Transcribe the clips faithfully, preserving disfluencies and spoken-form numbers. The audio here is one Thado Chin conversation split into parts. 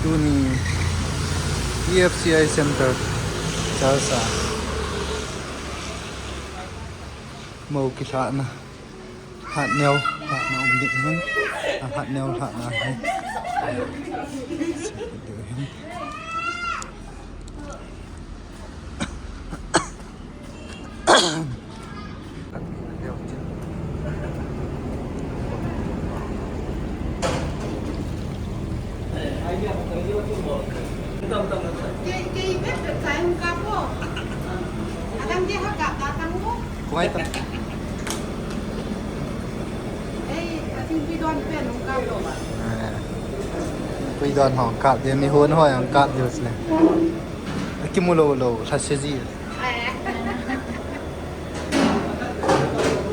Tuni E F C I Center, Chalsa. Mo kilhahna. Hatneo, lhahna um ding hin. A hatneo lhahna hi. Kei, kei, bep, bep, sai hung kap ko. Adam dia ha kap, datang ko. Kuai ta. Ei, ating pidon pen hung kap lo ba. Eh. Pidon hung kap dia, mi hon hoi hung kap dia sile. Akimu lo lo, lha se ji. Eh.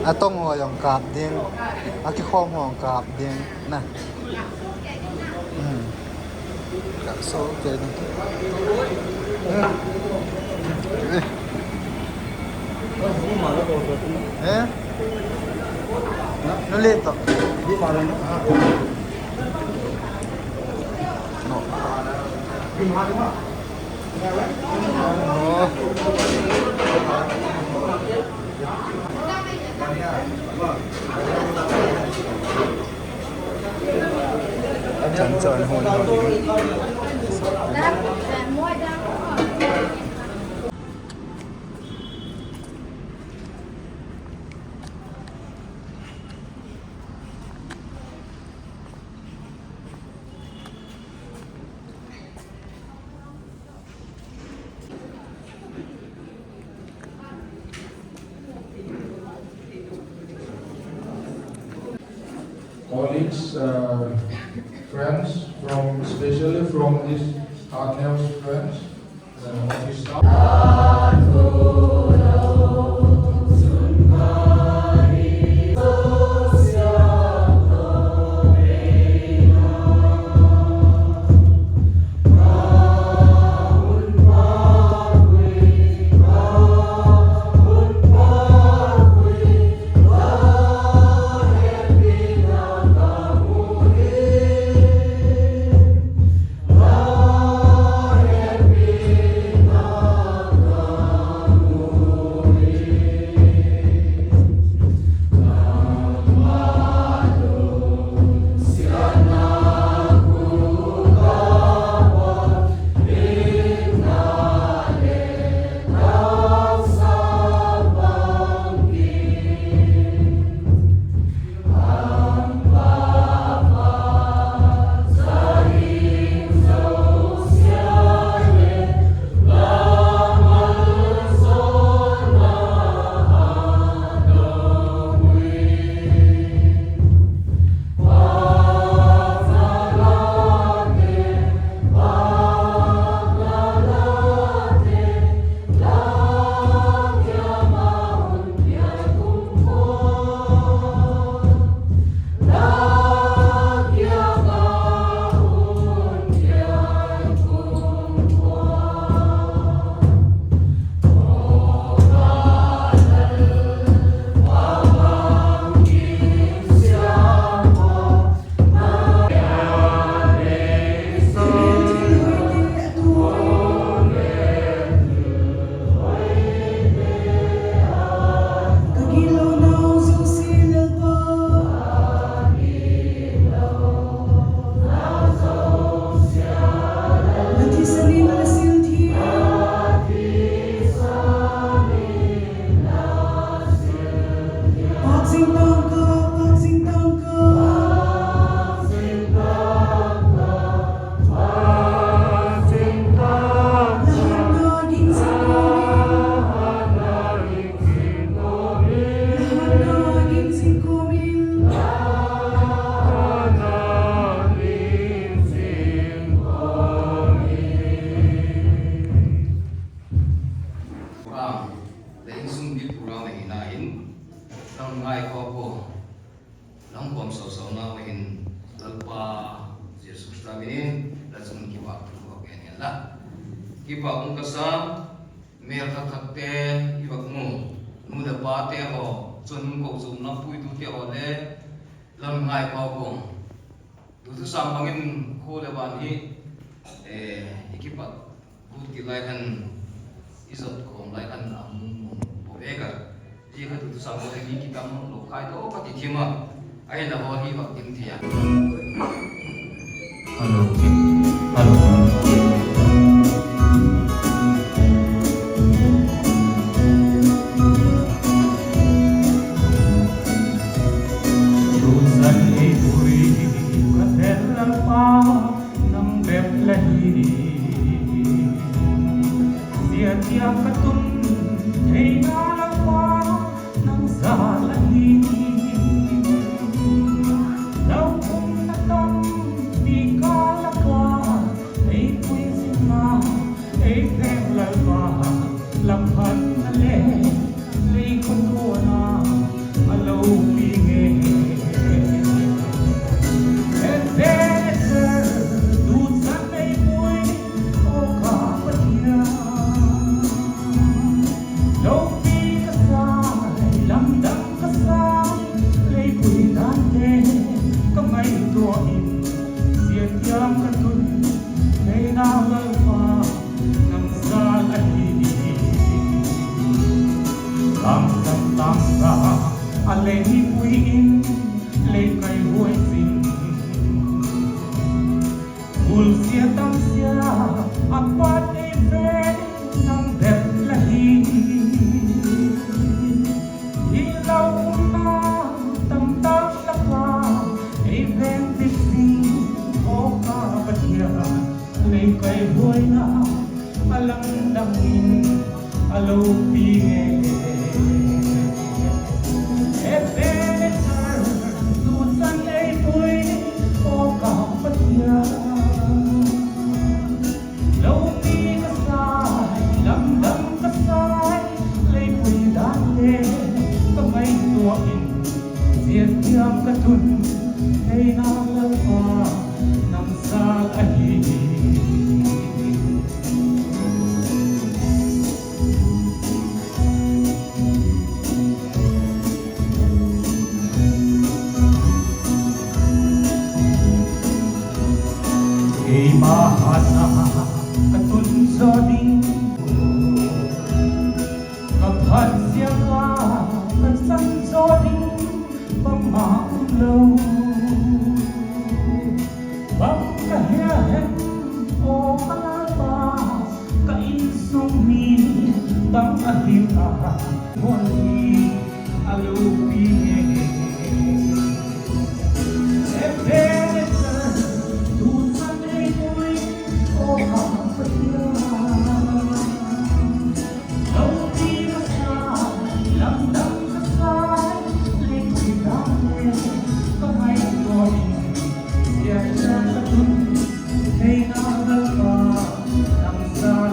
Atong ho jong kap ding, akikhom ho jong kap ding, na. Hmm. Kap so, okay ding. Hmm. Eh. Eh? No le to. No. Colleagues, uh, friends, from, especially from these Hatneo's friends, uh, office staff. Program, le insung bik program ahina in, nang ngai ko ko. Nang kom so so na in Lalpa Jesu Christa min in la chung kipa ko ko ken la. Kipa ung kasa, mel khat khat te, i vak mu, nu le pa te ho, chun ko zum na pui tu te ho le, lam ngai ko ko. Tu tu sam bangin ko le ban hi, Eh, i kipat gu ti lai khan, i jot khom lai khan a mung mung po e ka. Ji kha tu tu sa mo ni ki tam lo khai to ka ti thim a. Ai la ho hi va tim thia. Hello. Hello. Tuchan ei pui ka tel lalpa, nang bep la hi. Sia tiang ka tun thei na lalpa, nang sa la hi. Lau um na tam ti ka la ka, ei pui sing na, ei peng lalpa, lam phat na le, lei khun tua na, a lo pi nge. Ebenezer, tuchan ei pui, o ka Pathian. Lopi ka sai, lamdang ka sai, lei pui dan te, ka ngaito in, sia tiang ka tun, thei na lalpa, nang sa la hi. Lam tam tam sa, a lei pui in, lei kai huai sin. Gul sia tam sia, a pat ei ve, nang bep la hi. Hi lau um na, tam tam la ka, ei veng bit sing, o ka Pathian, lei kai huai na, a lamdang in, a lo pi nge. Ebenezer, tuchan ei pui, o ka Pathian. Lopi ka sai, lamdang ka sai, lei pui dan te, ka ngaito in, sia tiang ka tun, thei na lalpa, nang sa la hi. Keima hatna ka tun jo ding, ka phat sia ka, ka san jo ding, bangma um lou. Bang ka hia hem, o ka Lalpa, ka insung mi, bang a hil a, hon hi, a lo pi nge. Ebenezer, tuchan ei pui, o ka Pathian. Lopi ka sai, lamdang ka sai, lei pui dan te, ka ngaito in, sia tiang ka tun, thei na Lalpa, nang sa la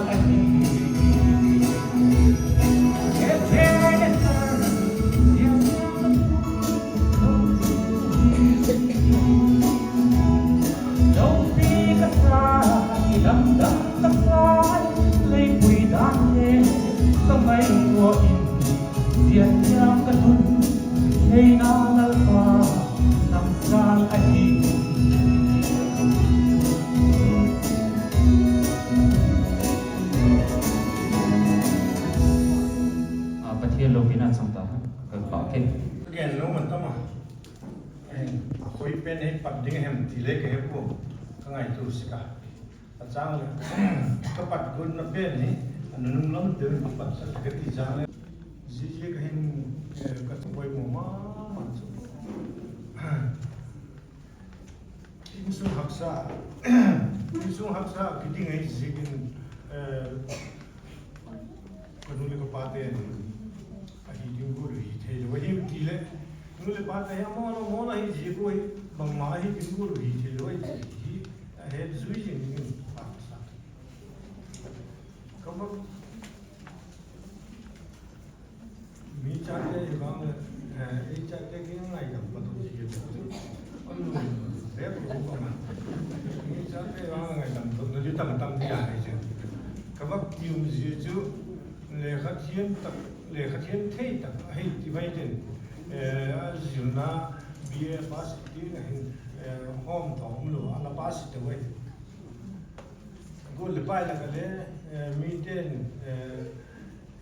hi. A, Pathian lopina chang ta, ka pa ke. Again, no man tama. Koi pen hi pat ding hem ti le ka he poi, ka ngaito sik a. A chang le, ka pat gon na pen hi, a nunung lam te ka pat sa ka ti chang le. Ji ji ka hin, eh, ka tu poi mo ma, ma chu. Insung haksa, insung haksa, kiding ahi jikin, eh, ka nu le ka pa ten ahi ding gu hi thei lou ahi ti le, nu le pa te hi amon amon ahi ji ko hi, bangma ahi ding gu hi thei lou ahi ji hi, ahe jui jing ding haksa. Ka ba Mi chate vang le, eh, ei chate ki ngaidam pat ji. Am nu, re ko ko ma. Mi chate vang ngaidam pat ji tam tam dia ai je. Ka vak ti um ji chu, lekha thiam tak, lekha thiam thei tak, ahi ti vai ten. Eh, a jilna B A pass ti na hin, eh, hom to um lo, a la pass te vai. Ko le pai la ka le, eh, mi ten, eh,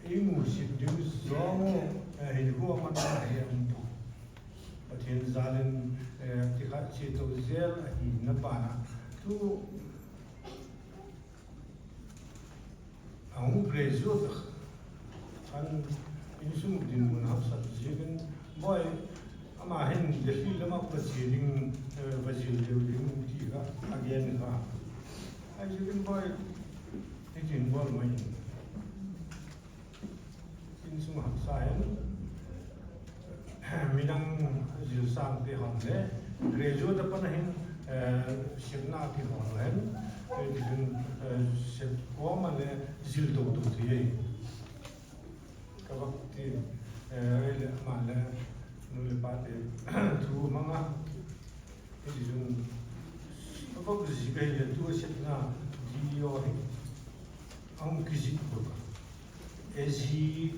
i mu sip ding zong, eh, hin ko ma ta hi am tu. Pathen jalin, eh, ti kha chi to zel a hi na pa na. Tu, a hung graduate a. An insung dinmun hapsat ziakin, boi, ama hin Delhi lama pa chi ding, eh, va zil deu ding ti kha, a gen kha. Ai ziakin boi, hitin bol mai. Insung hapsa hin, midang zil sang te hon le, graduate a pat hin, eh, sepna te hon le, eh, tichun, eh, sep koma le, zil to to ti e. Ka bak ti, eh, le ama le, nu le pa te, thu manga, Hiti chun, a vak zik ahile tu a sepna D E O hi a hung kizik bou a. A G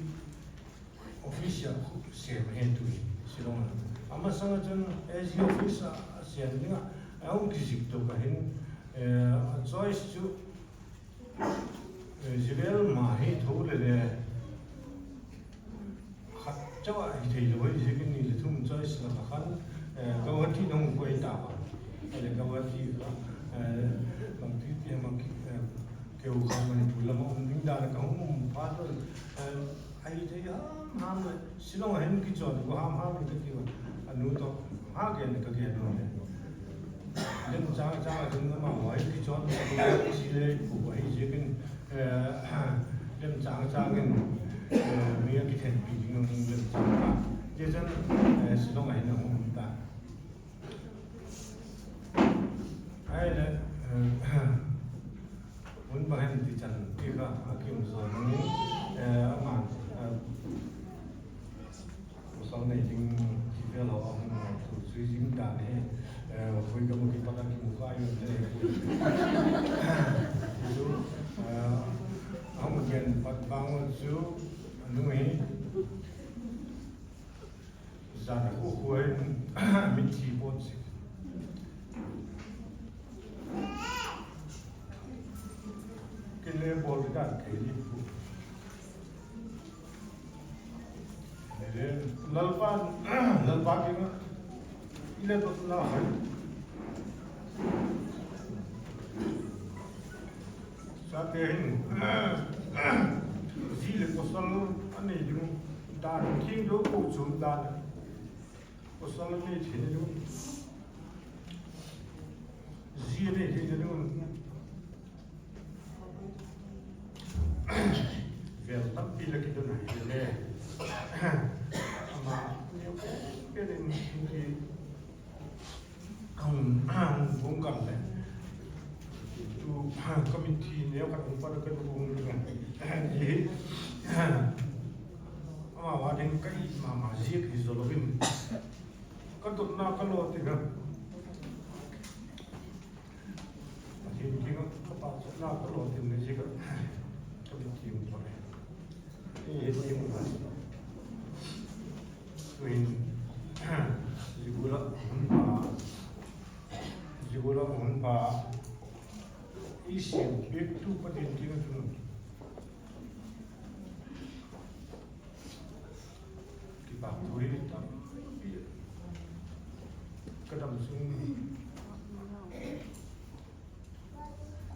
office a khu sem ahi tu hi, Shillong a. Amasang a chun A G office a, a sem ding a, a hung kizik tok ahin, eh, a choice chu, Eh, Israel ma hi tho le le khat chawa hi thei lo hi, ziakin ni le thum choice la khan, eh, Guwahati nong koi ta ba. Ale Guwahati kha, eh, bang ti ti ma ki, eh, keu kha Manipur lama um ding dan ka hung um phat, eh, Ahi thei ham ham le, Shillong a hin kichon ko ham ham in ka ti a. Anu to, ha gen ka gen no le. Lem chang chang a ding ma mo, ahi kichon ko si le ko ahi ziakin, eh, lem chang chang in, eh, mi a kithen pi ding no lem chang chang. Tichun, eh, Shillong a hin hung ta. Ahile, eh, mun bang hin ti chan ti kha, a kim zo nang in, eh, aman, eh, pasal nei ding ti vel ho, a hung ngaito chu jing dan hi, eh, koi ka mu kipat a kimu kha yo le. Chu, eh, a hung gen pat bang chu, anu hi, Jan a khu khu hin mithi pon si. Kile bol dan kei ni khu. Ele Lalpa, Lalpa kinga ile to na hai. Chate hin, ji le pasal anei ding, dan thim deu ko chun dan, pasal anei thei ding, ji anei thei ding, vel tampi la kidon ahi le, ama, neo, pe le ni, Ahung, ahung bung kam le. Tu, committee neo khat hung pan ka tu bung kam. Hi, ama wa ding ka i mama ziak hi zo lovin. Ka dotna ka lo ti ka. Pathen kiang ka pachatna ka lo ti le ziak ka. Committee hung pan. Hi, hi, hi, hi. Tuin, Zigula hun pha, Zigula hun pha, i sim pek tu Pathen kiang a chun. Kipak thu hi tampi. Ka dam sung.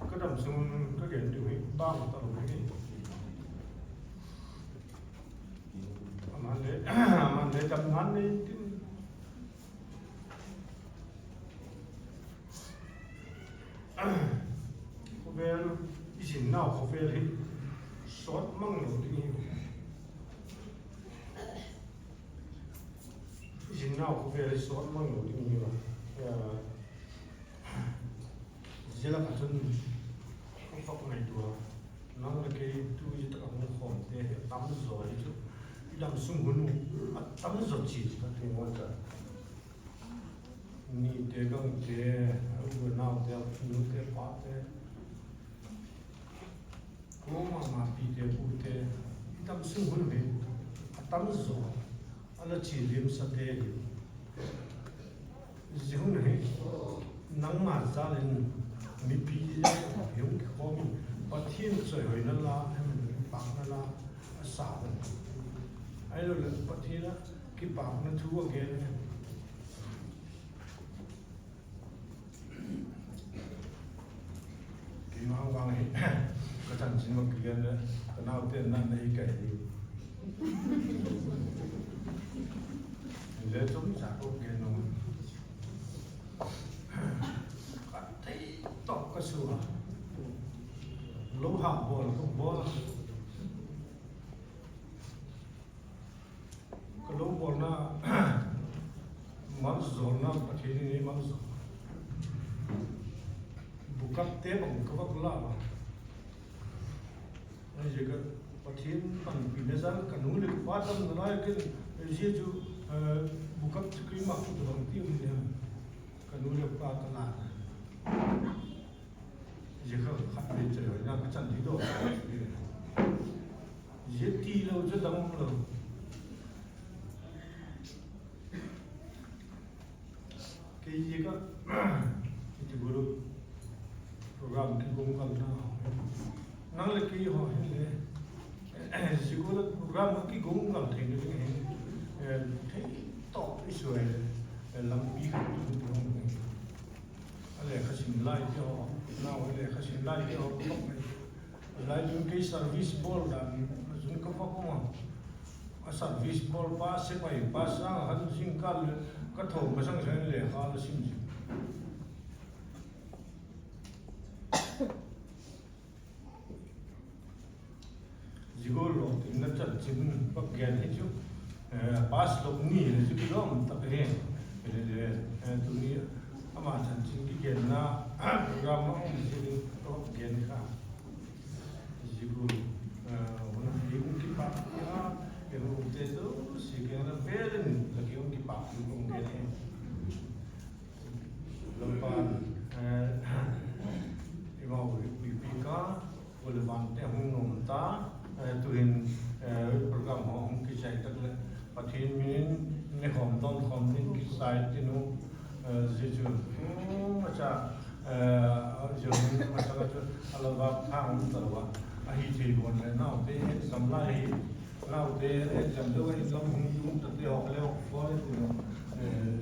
Ka dam sung ka gen diu hi bang ta lo hi. Aman le, aman le dam nan nei tin. Khovel, i sin nau khovel hi sot mang lo ding hi. I sin nau khovel hi sot mang lo ding hi. Ya. Zia lak a chun ka vak ngaito a, nang le kei tu hi taka hung khom te hi a tam zaw hi chu, i dam sung hun u a tam zaw chi chu ka ti ngal ta. Ni te, gang te, u nau te, nu te, pa te. Ko mama pi te pu te, i dam sung hun hi a tam zaw, a la chi lim sa te hi. Zia hun hi, nangma jal in mipi le hung kikhom in, Hoina la, hemang kipakna la, asa. Ahilou le Pathen a kipakna thu agen. Keima vang hi, ka chanchin ma kigen le, ka naote na nei ka hi. Le chomcha ko gen nung. Ka thei toh ka su a. Lou ha bol, ka bol. Ka lou bolna, maljolna, Pathen in ei maljol. Bukap te bang ka vak la. Ajeh ka Pathen panpina jal ka nu le ka pa damna lai ken, ajeh chu, eh, bukap chu keima kut bang ti um le. Ka nu le ka pa ka la. Ajeh ka khat le chai hoina ka chan di do. Ajeh tilou chu dang lou. Kei jeh ka, iti bulu program kigong kalna. Nang le kei ho hin le, jeh ko le program kigong kal theina ding hin, eh, thei toh i soi, eh, lampi khat tu tu. A lekha sim lai te ho, nao a lekha sim lai te ho, lai tu kei service bol dan, jun ka pa ko ma. A service bol pa, sepai pa, sang han jingkah le, ka tho masang sang lekha la sim jing. Jigol lo, tingna chanchin, pa gen hi chu, eh, pass lo ni, le chu kilom tak he. Le, le, eh, tuni, ama chanchin kigenna, program ma um si ding, pa gen kha. Jigol, eh, hona hi um kipa, ya, eh, um te to, si gen na velin, la ki um kipa, um gen he. Lampan, eh, ima ui, ui pi ka, ule ban te hung nom ta, eh, tuhin, eh, program ho hung kichai tak le, Pathen min in, ne khom don khom in kisai tinu, eh, jeh chu, um, acha, eh, jeh chu, acha chu, ala va thang ta wa, ahi thei bon le, nao te, sam lai hi, Naote, eh, exam deuh a exam hung tung tate hok le hok fo le ti no. Eh,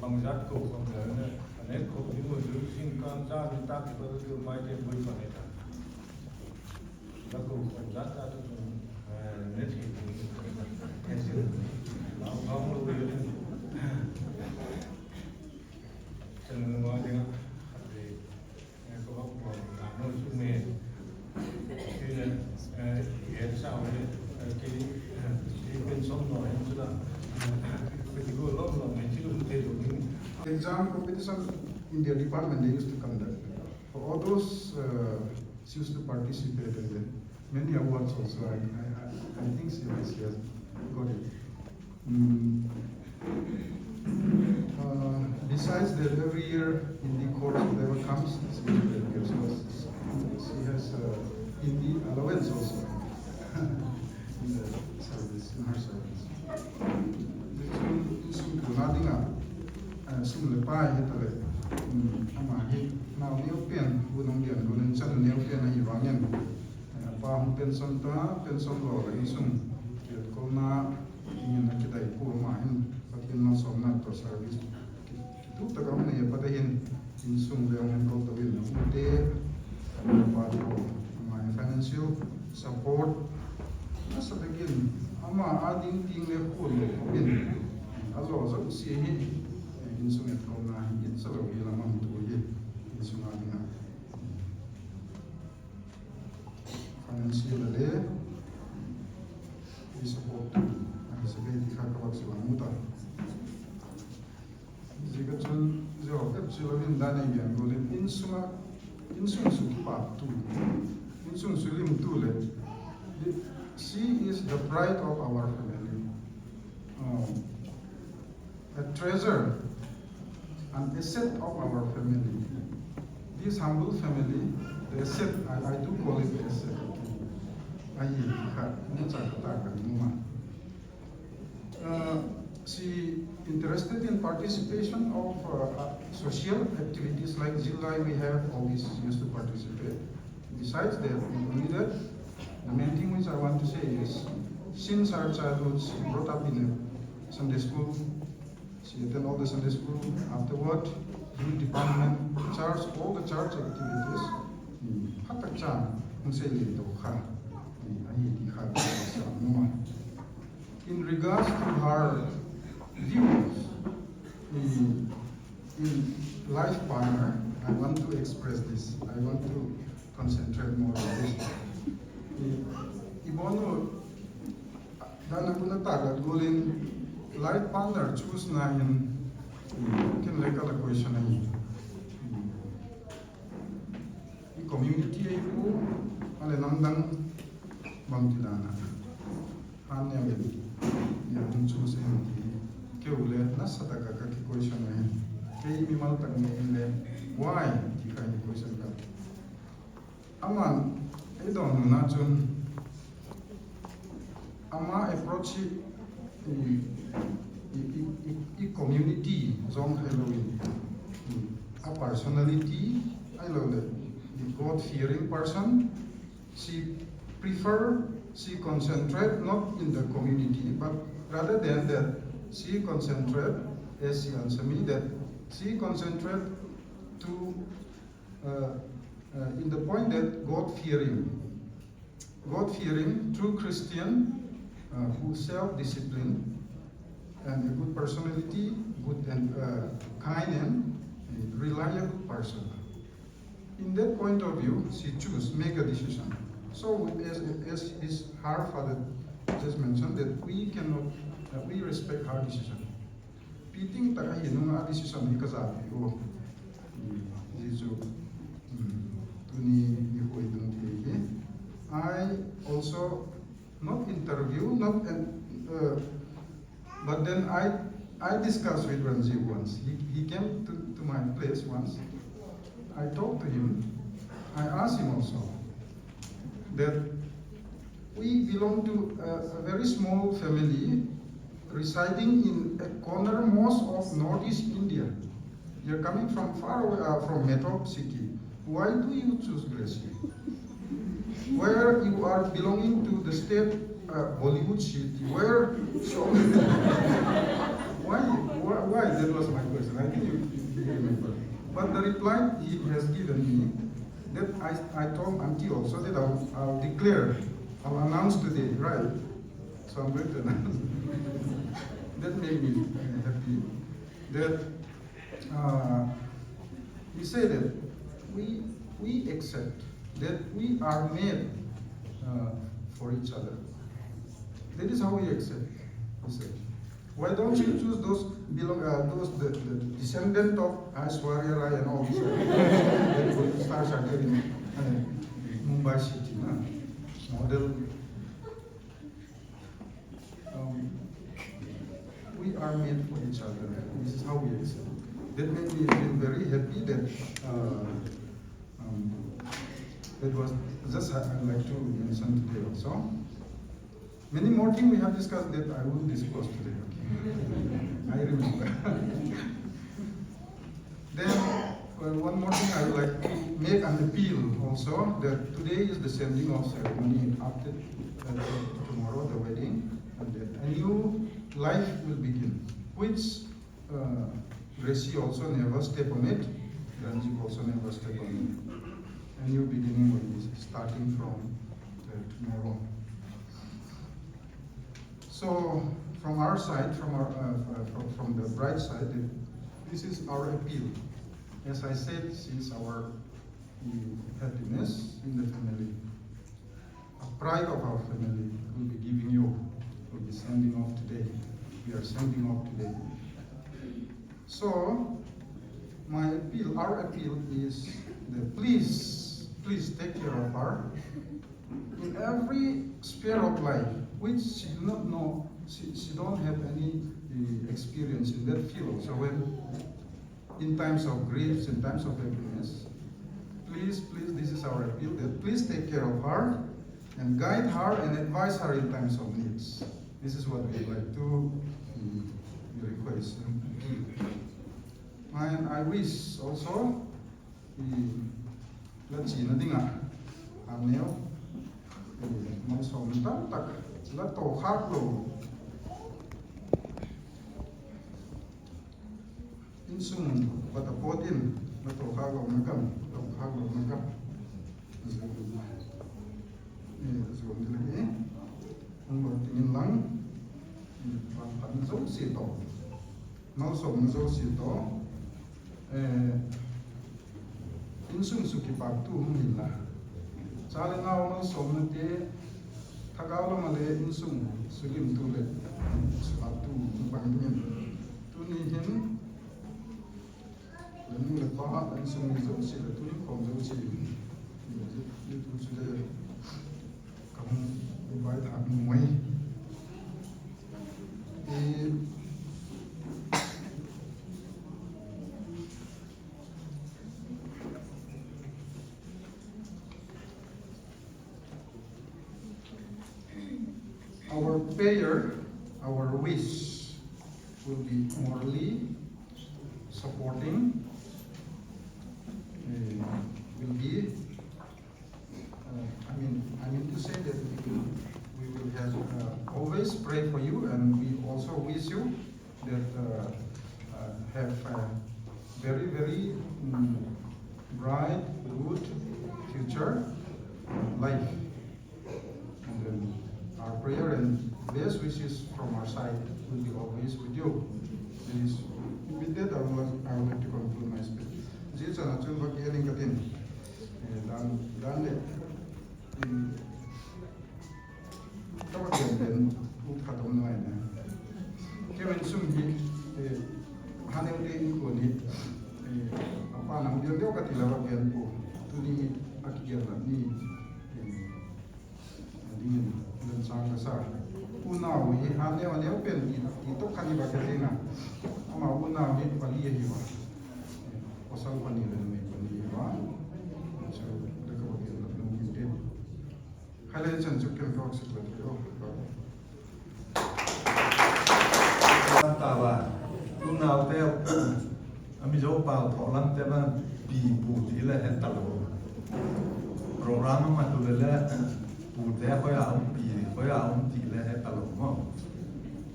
bang jat ko khom le ne, ane ko ni mo ju sing kan ja ni ta ki ba ju mai te boi pa ne ta. La ko khom jat ta tu, eh, ne thi ni. Eh, ju. Lao lao lo le. Sen no ma ding. Eh, Exam competition in their department they used to conduct. For all those, uh, she used to participate in the many awards also. I, I, I, I think she has, she has got it. Mm. Uh, besides that, every year in the course, whatever comes, she will get. So she has, uh, in the allowance also in the service, in her service. Insung, insung puna dinga, uh, sum le pai hi tale. Mm, ama hi, nao neo pen, bu nong dian, bu len chan neo pen ahi vangin. Eh, pa hung pension ta, pension lo le insung. Kiat ko na, Pathen in akidai pu ama hin, Pathen malsomna toh service. Kitu tah a um nei a pat a hin, insung le hung enkol tou in, hung te, pa toh, ama hin financial support, nasa takin, ama a ding ting le khun le khopin, alo jouse hi, eh, insung enkol na hin, in sa lo hi la mang tu hi, insung a ding a. Financial le, i support, i support ti kha ka bak sila muta. Jika chun, jo, kap sila min dan ei gen ko le, insung a, insung su kipatu, insung su limtu le. She is the pride of our family. Oh. A treasure, an asset of our family. This humble family, the asset, I, I do call it the asset. Ahi, kha, ne cha kata ka numa. Uh, she interested in participation of, uh, uh, social activities like Zillai, we have all these used to participate. Besides that, not only that, the main thing which I want to say is, since her childhood, she brought up in a Sunday school. She attend all the Sunday school. Afterward, youth department, church, all the church activities. Hmm, phatak cha, hung sei le to kha. Hmm, ahi ti kha, sa numa. In regards to her views, hmm, in life partner, I want to express this. I want to concentrate more on this. I, i bonu, dana kuna taga gulin life partner choose na in, kin le kala question ahi. I community ahi pu, ale nang dang bang ti dana. Han ne le, ya hung choose in ti. Keu le, nasataka ka ki question ahi. Kei mimal tak ne in le, why? Ti ka hi question ka. Aman, ei don na chun, ama approach hi, i, i, i, i, i community jong hello in, i, a personality, hello le, the God-fearing person, she prefer, she concentrate not in the community, but rather than that, she concentrate, as she answered me, that she concentrate to uh, uh, in the point that God-fearing, God-fearing, true Christian, uh, who self-discipline and a good personality, good and, uh, kind and, uh, reliable person. In that point of view, she choose, make a decision. So as, as his, her father just mentioned, that we cannot, that we respect her decision. Piting taka hi nunga decision hi kaja pi o. Jisu. Tuni ni hui tung ti hi. I also not interview, not an, uh, but then I, I discussed with Ranjit once. He, he came to, to my place once. I talked to him. I asked him also that we belong to a, a very small family residing in a corner most of Northeast India. You're coming from far away, uh, from metro city. Why do you choose Gracie? Where you are belonging to the state, uh, Bollywood city, where so why, why, why? That was my question. I think you, you remember. But the reply he has given me, that I, I told Auntie also that I'll, I'll declare, I'll announce today, right? So I'm going to announce. That made me, uh, happy. That, uh, we say that we, we accept that we are made, uh, for each other. That is how we accept, we say. Why don't you choose those belong, uh, those the, the descendant of Aishwarya Rai and all these, uh, that good stars are there in, uh, Mumbai city, na? Model. Um, we are made for each other. This is how we accept. That made me feel very happy that, uh, um, that was just I, I'd like to mention today also. Many more things we have discussed that I won't disclose today. Okay? I remember. Then, uh, one more thing I would like to make an appeal also, that today is the sending off ceremony. After, uh, tomorrow, the wedding, and then a new life will begin, which, uh, Gracie also never step on it, Ranjit also never step on it. A new beginning will be starting from, uh, tomorrow. So, from our side, from our, uh, uh, from, from the bride side, this is our appeal. As I said, she is our, mm, happiness in the family. A pride of our family will be giving you, will be sending off today. We are sending off today. So, my appeal, our appeal is that please, please take care of her in every sphere of life, which she do not know, she, she don't have any, uh, experience in that field. So when, in times of griefs, in times of happiness, please, please, this is our appeal, that please take care of her and guide her and advise her in times of needs. This is what we like to, mm, request. And I wish also, mm, let's see, nothing, uh, Aneo, eh, malsomna tamtak la toh khak lou. Insung bata potin la toh khak louna gam, toh khak louna gam. Zu, eh, zu ni le ni. Hung lo tingin lang. Eh, pan pan zo si to. Malsomna zo si to. Eh, insung su kipathu hung hinla. Cha le nao malsomna te, thagau lama le insung su limtu le, su kipathu hung bang dingin. Tuni hin, le nu le pa, le insung mi zo si le, tuni khom zo si. Ni tu su le, ka hung invite ha nu mai. Eh, Our prayer, our wish will be morally supporting, uh, will be, uh, I mean, I mean to say that we will, we will have, uh, always pray for you, and we also wish you that, uh, uh, have a very, very, mm, bright, good future life. And then our prayer and best wishes from our side will be always with you. This is with that, I would like, I would like to conclude my speech. Jeh chun achun va kihening katin. Eh, dan, dan le, mm, Ka va gen den, u kha tom nai na. Kei insung hi, eh, haneo te in ko ni, eh, apa nang dia dia kati la va gen ko. Tuni a kigen la ni, eh, dingin, dan sang ka sa. Unau hi haneo neo pen i, i to kani va ka ding na. Ama unau hi pali hi va. Eh, pasal pani le me pani hi va. So, da ka va gen la ni te. Hale chan chu kel tok sik le tok. Lam ta ba, tu nau te, a Mizo pau tho lam te ba, pi pu ti le he ta lo. Program ma tu le le, pu te khoi a um pi, khoi a um ti le he ta lo mo.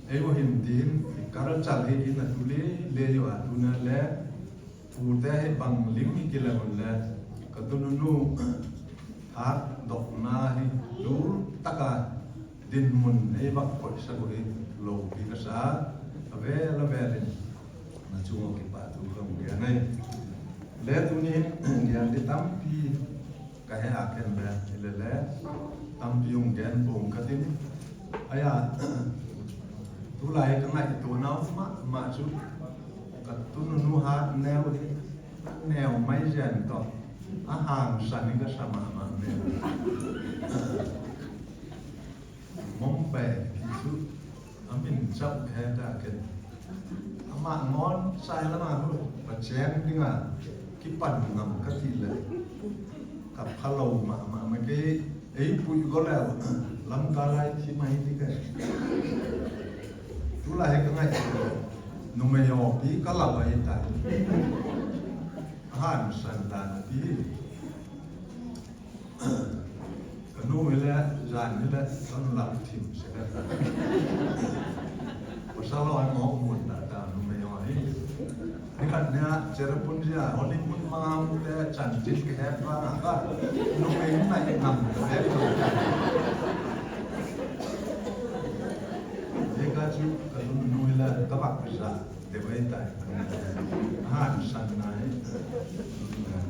Ei wo hin tin, kar chal hi in a tu le, le yo a tu na le, Pute hi bang ling hi kile hun le, ka tununu hatdohna hi lul taka dinmun ei vak koihsak u hi loupi kasa, avel avel in na chunga kipathu kahung gen ahi. Le tuni hin gen ding tampi Ka he a ken be, hilele, tampi hung gen bong katin. Aya, tulai ka ngaito nau mama chu, ka tununu hatneo hi, neo mai jen toh, ahangsan in kasa mama me. Mumbai, ti chu, amin chauh he ta ken. Ama ngon sai lama hu, Pathen dinga, kipan ngam kati le. Ka phalou mama, ma kei, ei pui go le, lam ka lai thi mai ti ke. Tulai he ka ngai, numei ho pi ka la bai ta. Hangsan dan ti. Ka nu hile, jan hile, kan lam thim se ka. Pasal ho mo mun da ta numei ho hi. Ni khat nia, Cherrapunji a, Hollywood ma mu le, chanchin ka he pa na ka. Numei na i nam ka he. Ye ka chu, ka nu hile, ka bak ka sa. Te bai tai. Hangsan na hi.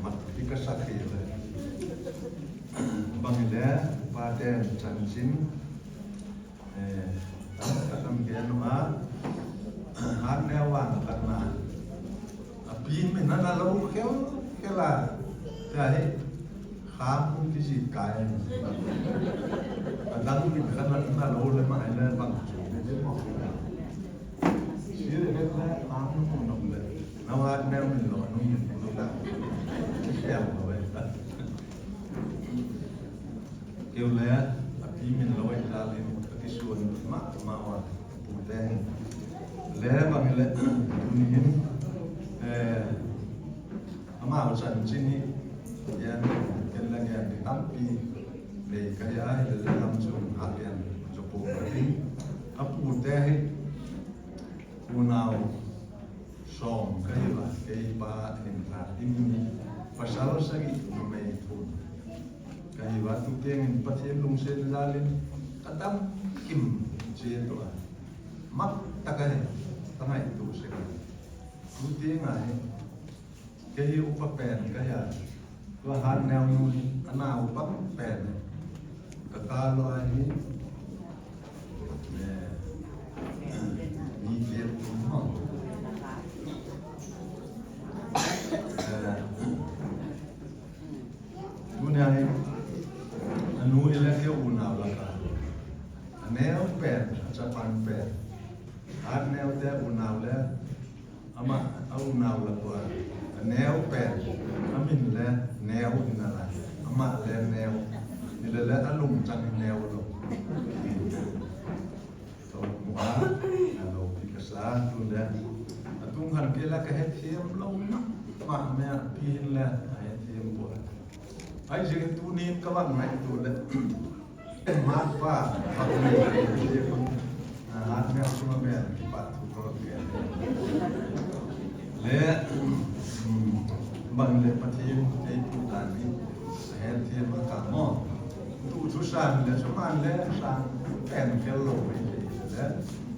Mat ti ka sa thei le. Bang le, pa ten chanchin. Eh, tam ta tam gen ma. Hatneo vang khat na. Api min na lo khel, khel a. Te hi. Kham ti ji kai. Adang min khat na lo le ma le bang. Sire le na ang nu nom le. Na wa ne min lo nu min lo la. Siam lo le. Keu le, api min lo ai ta le, ka kisuan ma, ma wa. Pu te. Le bang le, tuni hin, eh, Amau chanchin hi, yan, Ken la gen di tampi nei kahi a, hilele lam chung a gen jo po ka ti. Apute hi unau som kahiuva, keipa hin khat in, pasal sagi numei thum kahiuva, tutengin Pathen lungset jal in kadam kim che tua. Mak tah kahi, kangaito sek. Tuteng a hi kei upa pen kahi a, tua Hatneo nu hi ana upa pen. Kakalo ahi, eh, mi vel tum ho. Eh, tunia hi anu ile kei unau laka, aneo pen, achapan pen. Hatneo te unau le, ama, aunau la tua, aneo pen, amin le Neo hinalai, ama le Neo, hilele alungchang hi Neo lou. Tua mua, aloupi kasa, tule atung khan kei la kahethem lou mama, pi hin le ahethem poi. Ahijeh in tunin kavang ngaito le, Mat pa, pa nei, Hatneo sunga pen kipa thu kalo ke. Le, um, bang le Pathen eipuidan hi ahethem a kamo. Tu chu sang le, chu man le sang pen khel lou mai le.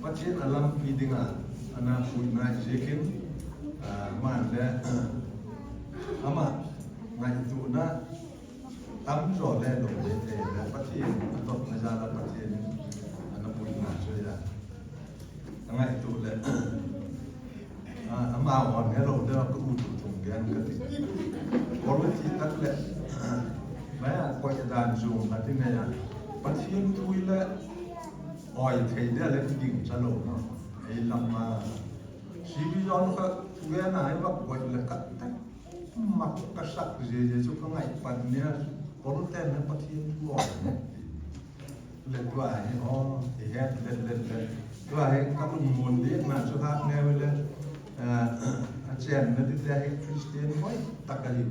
Pathen alampi dinga ana puina jeh in, ah, man le, ama ngaitona tamjo le lou le thei le Pathen, atopna jal a Pathen in ana puina chu ahi. Angaito le, a, amahon helou le ka u tu thum gen kati. Quality tak le, maya koi dan jong kati ne ya. Pathen thu ile oi thei de le ding cha lou na. Ei lam ma. Sibi jon ka thu gen a, ei va koi le kati. Mak kasak jeh jeh chu kangaipat nia, Paul ten na Pathen thu oi ne. Le tua hi, o, ihet le, le, le. Tua hi kalungmon ding na chu Hatneo le, eh, achenna ding te hi Christian hoitah ahi.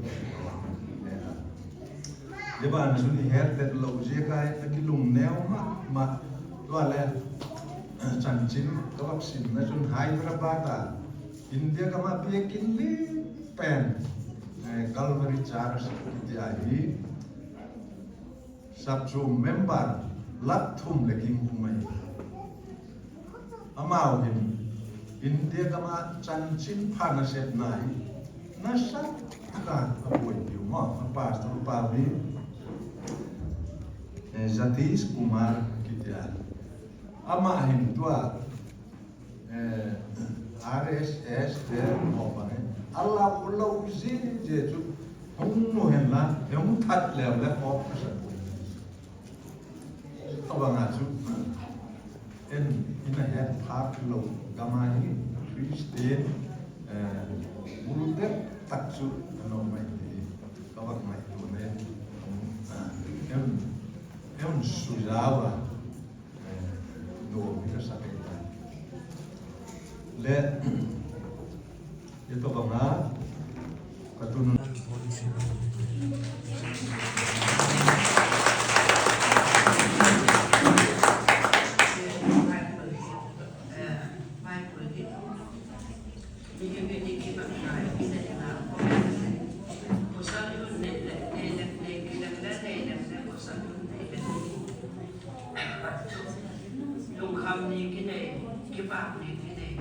Hijeh a chun ihet le lou jeh a hi, nakilung neo mama. Tua le, chanchin kavaksimna chun Hyderabad a, India gam a biakin lian pen, eh, Calvary Church kiti ahi, sapchom member lakh thum le ging um ahi. Amaho hin India gam a chanchin pha nasepna hi nasatah a aboipiu mo, a pastor pa hi, eh, Satish Kumar kiti a. Ama hin tua, eh, R S S te ho bang e. Alou, lou jing jeh chu hung nu hen la, hung that leu le ho ka sa poi. Abang a chu, en, ina het phak lou gam a hi Christian, eh, bul dep tak chu anom mai ti. Ka vak mai tu ne, em, em su jawa. Eh, do mi ka sa kai ta. Le, ye to banga, ka tu nun. Lungkham ni kinei, kibak ni kinei.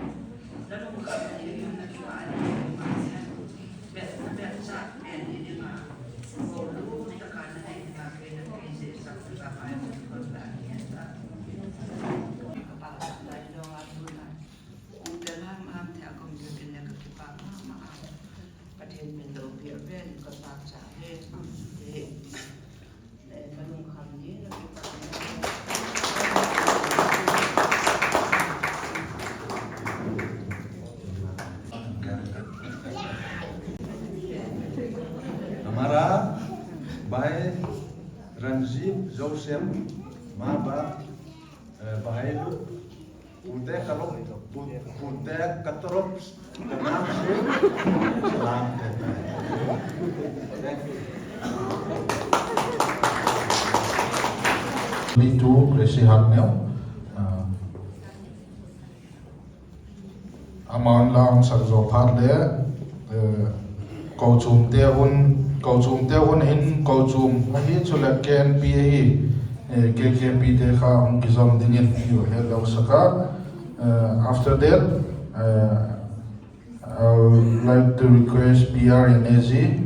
Na lungkham ni, na kibak ni, na kibak ni. Bet, bet sa, bet ni ni ma. Ko lu ta ka na nei na ke na ke se sa sa pai ko ta ni ta. Ka pa sa ta ni lo a tu na. Kum te ham ham te a kom ke ke ne ka kibak mama. Pathen min loupi a ven ka pachat e. E, ka lungkham ni na kipah ni. हमारा भाई रंजीत जोसेफ, माँ बाप, अ, भाई लोग, Pute Karop, Pu-, Pute Katorop, Kanam Singh, salam deta hai. Thank you. Ni tu Gracie Hakneo. Ah, amahon la hung sak jo phat le, eh, kochom te hun, kochom te hun hin kochom ahi, chule K N P ahi, eh, K K P te kha hung kijom dingin, iu hello saka. Eh, after that, eh, I would like to request P R and A G.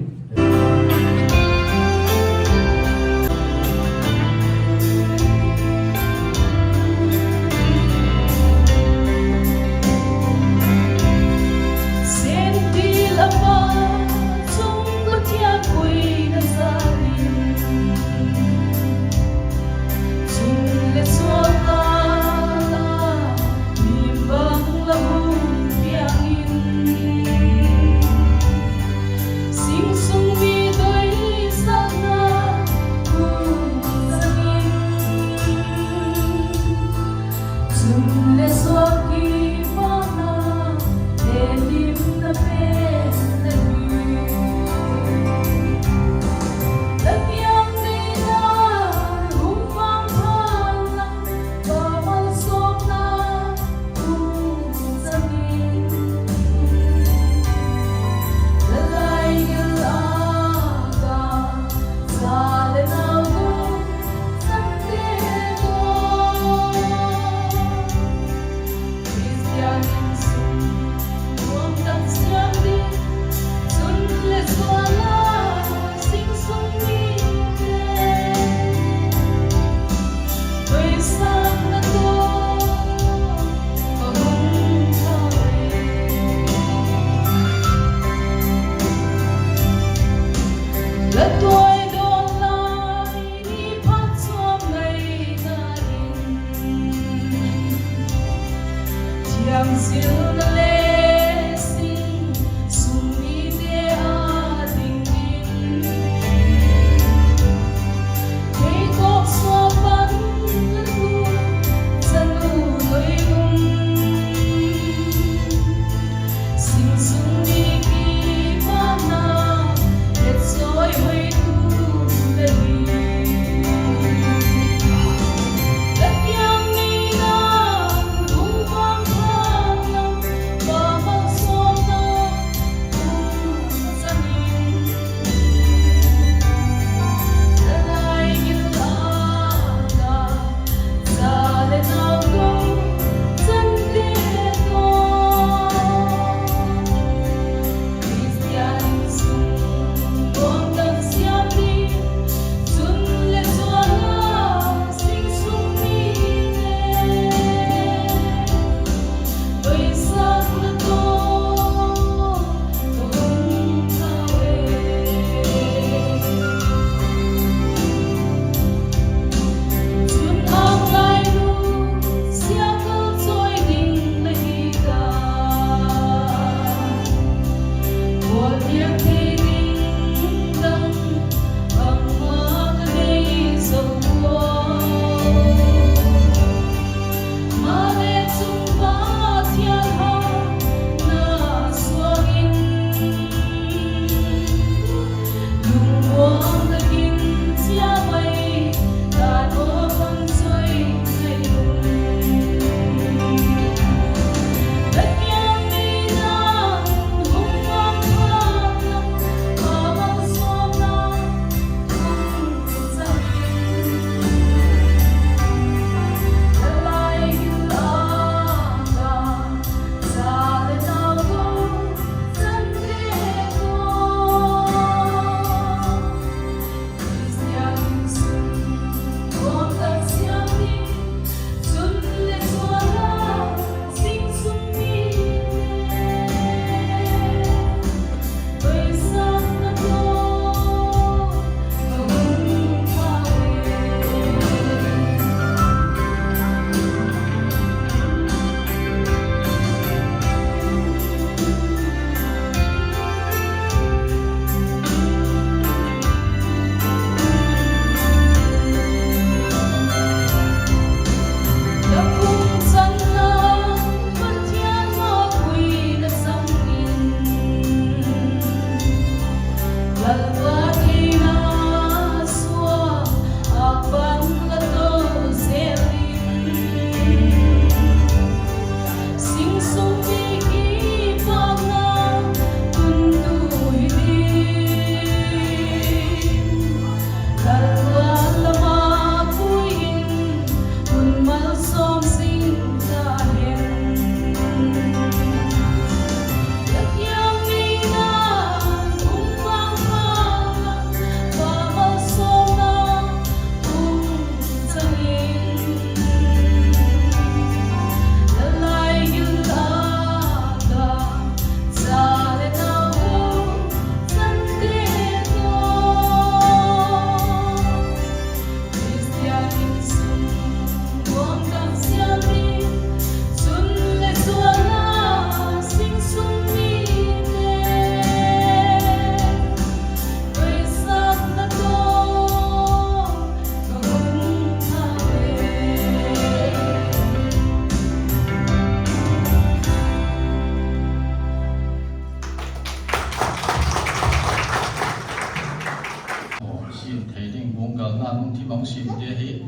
Galna lungthim a hung simte hi,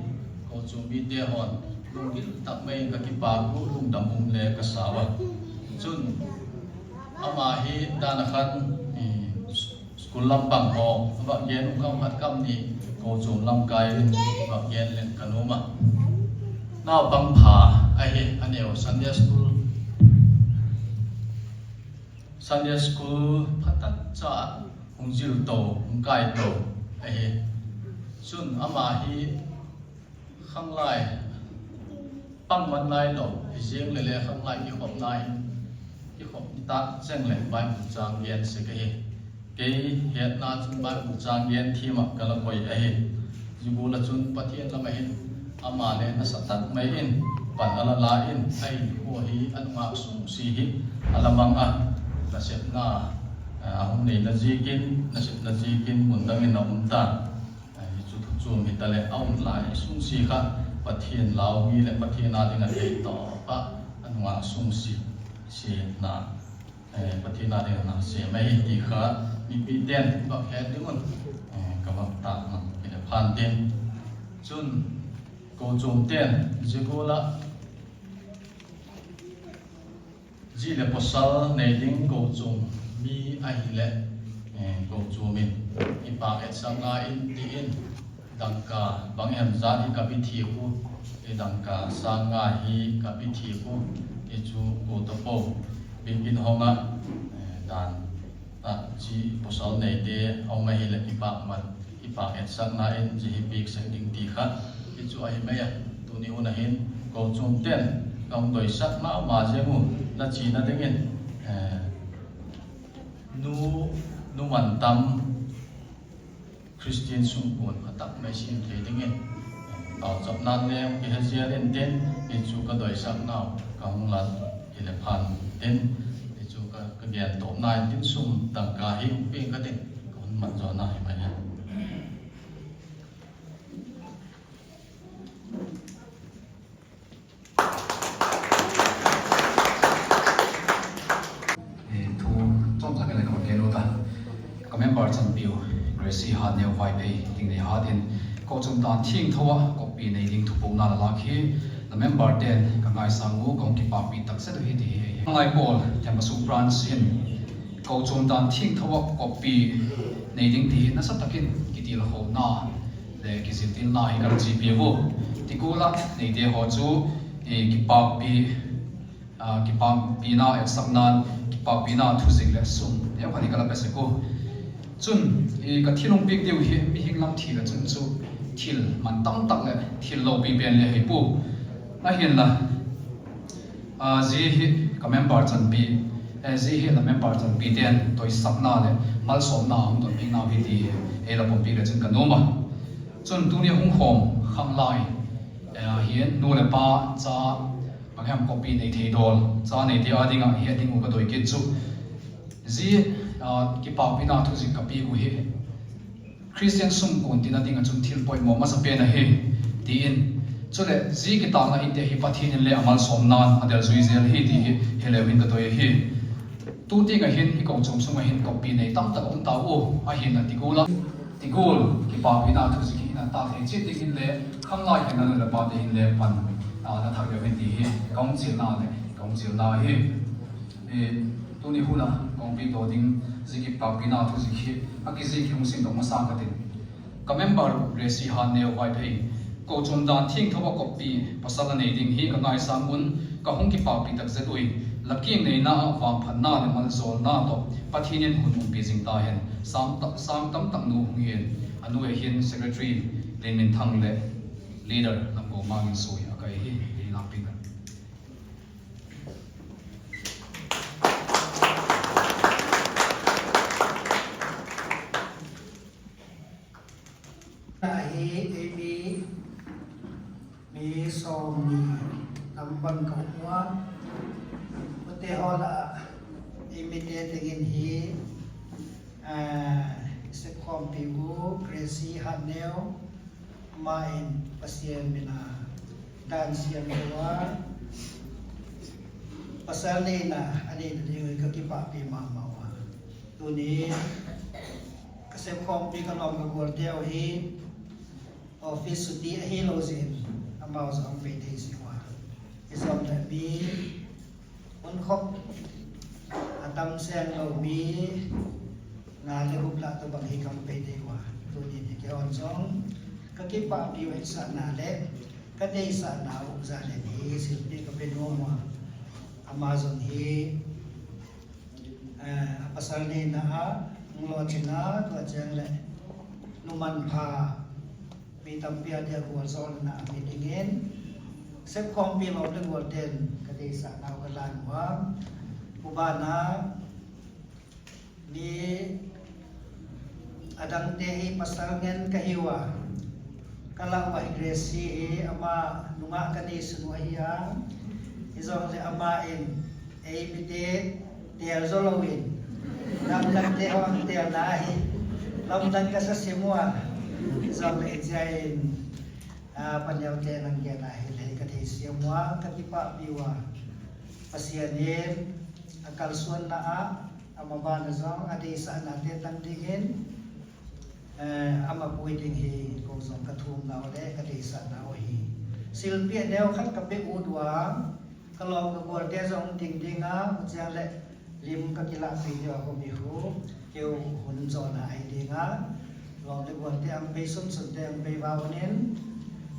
kochom mite hon lunggil tak mai in ka kipak u, lungdam um le ka sa uva. Chun, ama hi dan a khan, eh, school lampang ho, va gen u kam khat kam ni, kochom lamkai in va gen le ka nom a. Naupang pha ahi, aneo Sunday school, Sunday school phatah cha hung jil to, hung kai to ahi. Chun ama hi khanglai pang man nai lou, hijeng le le khanglai kikhop nai, kikhop ta cheng le Bible chang gen sek ahi. Kei hetna chun Bible chang gen thim a ka la koi ahi. Zibula chun Pathen lam a hin ama le nasa tak mai in pan a la la in, ahi ho hi a nungah sung si hi a la mang a, nasepna, ah, a hung neina ziakin, nasepna ziakin mun dang in a um ta. Hichu thu chom hita le a um lai sung si kha Pathen lau mi le Pathen a ding a thei to pa a nungah sung si, si na. Eh, Pathen a ding na se mai ti kha mipi ten va het ding un, eh, ka va ta na ki le phan tin. Chun kochom ten zibula zi le pasal nei ding kochom mi ahi le, eh, kochom in kipak etsakna in ti in dangka bang em za hi ka bi thi u, i dangka sang nga hi ka bi thi u, i chu ko to po. Bingin hong a, eh, dan a chi pasal nei te hong a hi le kipak man, kipak etsakna in chi hi pik sek ding ti kha. I chu ahi mai a, tuni hun a hin kochom ten ka hung doisak ma ma jeng u, la chi na ding in, eh, nu, nu man tam, Christian sungkuan phatah mai sim thei dingin, eh, pauchapna leng kihe jel in tin, hichu ka doisak nau, ka hung lat, hi le phan tin, hichu ka, ka gen to nai tin sum dangka hi hung peng ka tin, ka hun man jo na hi mai le. Eh, thu chomcha khat le ka gen u ta. Ka member chanpiu, Gracie Hatneo Vaiphei, ding nei hat in, kochom dan thengtho a, koppi nei ding thupukna la lak hi, la member ten ka ngaisang u, kong kipakpi tak set u hi ti hi. Ngai Paul, Thembasu Branch in, kochom dan thengtho a, koppi nei ding ti hi, nasa takin, kitil ho na, le kijil til na hi ka la chi pi u. Ti kul a, nei te ho chu, eh, kipakpi, ah, kipakpina etsakna, kipakpina thuzik le sum. Neo khat hi ka la pe sek u. Chun, i ka thil hung pik diu hi, mihing lam thi le chun chu thil man tam tak le thil loupi pen le hi pu. Ahin la, ah, zi hi ka member chanpi, eh, zi hi la member chanpi ten doisakna le malsomna hung donpi nau hi ti hi, ei la pompi le chun ka nom a. Chun tuni hung hom khanglai, eh, hin nu le pa cha, Bang hem koppi nei thei dol, cha nei te a dinga het ding u ka doi kit chu. Zi, ah, kipakpina thuzik ka pek u hi. Christian sungkuan tina dinga chun thil poimo masa pen ahi, tiin. Chule, zi kitakna inte hi Pathen in le a malsomnan a del jui zel hi ti hi, he leu hin ka doi ahi. Tu tenga hin, i kochom sunga hin koppi nei tamtak um ta u, ahin a ti kul a. Ti kul, kipakpina thuzik hi na ta thei chet ding hin le, khanglai hin na nu le pa te hin le pan, a, na thak leu hin ti hi, ka hung chilna le, ka hung chilna hi. E, tuni hun a, kong pi to ding, zi kipakpina thuzik hi, a kizik hi hung sim dong masa ka tin. Ka member Gracie Hatneo Vaiphei, kochom dan thengtho a koppi pasal a nei ding hi ka ngaisang un, ka hung kipakpi tak zet ui. La kingneina a vangphatna le maljolna toh Pathen in hun umpi jing ta hen. Sang ta-, sang tamtak nu hung hin, a nu a hin Secretary Lenminthang le Leader Lamgomang in sui a kai hi, hi lampi na. Ahi, eimi, mi som ni lam bang ka um uva. Ute ho lah, eimi te dingin hi, ah, sepkhompi u, Gracie Hatneo, ama in Pathen min a dan siam uva, pasal neina, a neina ding ka kipahpi mama uva. Tuni, ka sepkhompi ka lom ka gol teu hi, Office chuti ahilou jeh in, amau jong pei thei jeh uva. Ijom le mi, hun khop, atam seng lou mi, nga le gup lah tobang hi kam pei thei uva. Tuni hi keihon jong, kakipah piu hetsahna le, kadeisahna u jal in hi, silpi kape nom uva. Ama jong hi, Eh, apasal neina a, hung lolhin a, tua cheng le, numan pha, mi tampi a dia gualzawhna a mi dingin, sepkhompi lom le gual ten, kadeisahna u kalan uva, ubana, mi, adangte hi pasal ngen kahiuva, kalah uva hi Grace hi ama nungah kanei sunu ahi a, hijongle ama in, eimite, tel jo louvin, lamdangte ho ang telna ahi, lamdang kasa sim uva, hijongle hichea in, a, paneo te nang gen ahile kathei sim uva, kakipah piuva, Pathen in, akalsonna a, amabana jong, adeisahna te tang dingin, eh, ama pui ding hi, kou jong kathumna u le, kadeisahna u hi. Silpi aneo khat kape ut uva, kalom kagual te jong ding ding a, hucheng le lim kakilah pi diu a, humi hu, keu hun jona ahi ding a, lom le gual te ang pei sunsun te ang pei vaunin,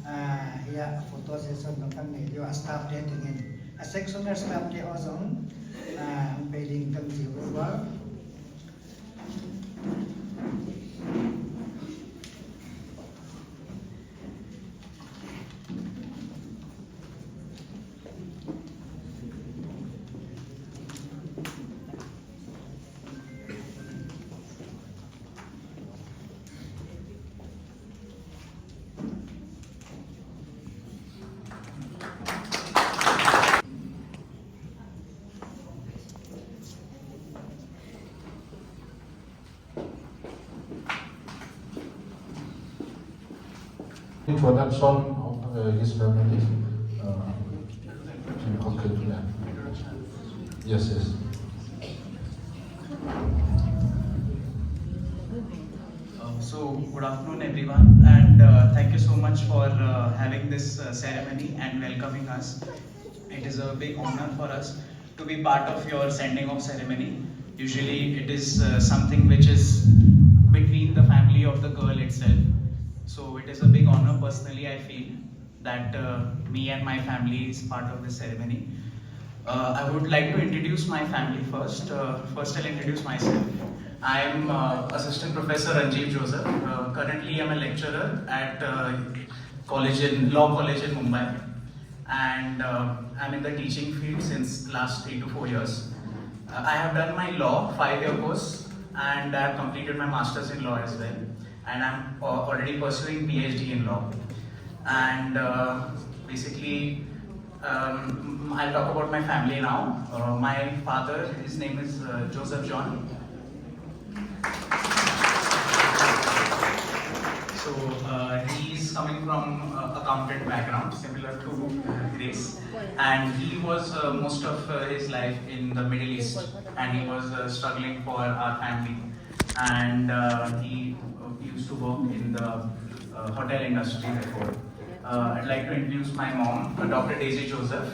ah, hia photo session jong kan nei diu a, staff te dingin, a sectional staff te ho jong, ah, ang pei ding kan chiu uva. Introduction of, uh, his family. Uh, okay, yeah. Yes, yes. Uh, so, good afternoon, everyone, and, uh, thank you so much for, uh, having this, uh, ceremony and welcoming us. It is a big honor for us to be part of your sending off ceremony. Usually, it is, uh, something which is between the family of the girl itself. So, it is a big honor, personally, I feel, that, uh, me and my family is part of this ceremony. Uh, I would like to introduce my family first. Uh, first, I'll introduce myself. I am, uh, Assistant Professor Ranjiv Joseph. Uh, currently, I'm a lecturer at, uh, college in, Law College in Mumbai, and, uh, I'm in the teaching field since last three to four years. Uh, I have done my law five-year course, and I have completed my master's in law as well. And I'm, uh, already pursuing PhD in law. And, uh, basically, um, I'll talk about my family now. Uh, my father, his name is, uh, Joseph John. So, uh, he is coming from, uh, accountant background, similar to, uh, Grace, and he was, uh, most of, uh, his life in the Middle East, and he was, uh, struggling for our family, and, uh, he, uh, used to work in the, uh, hotel industry before. Uh, I'd like to introduce my mom, uh, Doctor Daisy Joseph.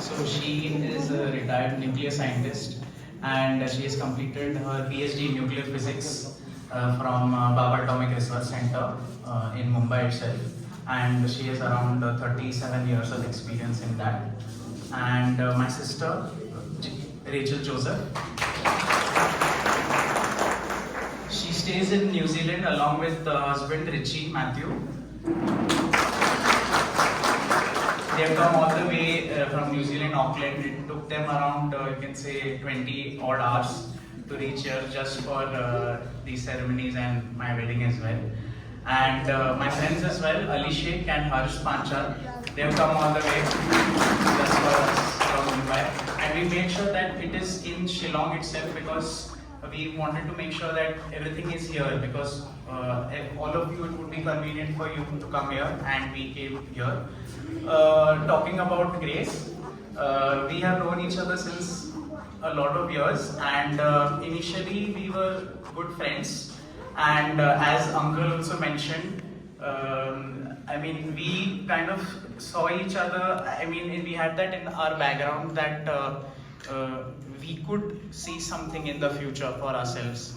So she is a retired nuclear scientist, and she has completed her PhD in nuclear physics, uh, from, uh, Bhabha Atomic Research Center, uh, in Mumbai itself, and she has around, uh, thirty-seven years of experience in that. And, uh, my sister, Rachel Joseph. She stays in New Zealand along with her husband Richie Matthew. They have come all the way, uh, from New Zealand, Auckland. It took them around, uh, you can say, twenty odd hours to reach here just for, uh, these ceremonies and my wedding as well. And, uh, my friends as well, Ali Sheikh and Harsh Panchal, they have come all the way just for us from Mumbai. And we made sure that it is in Shillong itself because we wanted to make sure that everything is here because, uh, if all of you, it would be convenient for you to come here, and we came here. Uh, talking about Grace, uh, we have known each other since, a lot of years, and uh, initially we were good friends. And uh, as Uncle also mentioned, um, I mean, we kind of saw each other. I mean, we had that in our background that uh, uh, we could see something in the future for ourselves.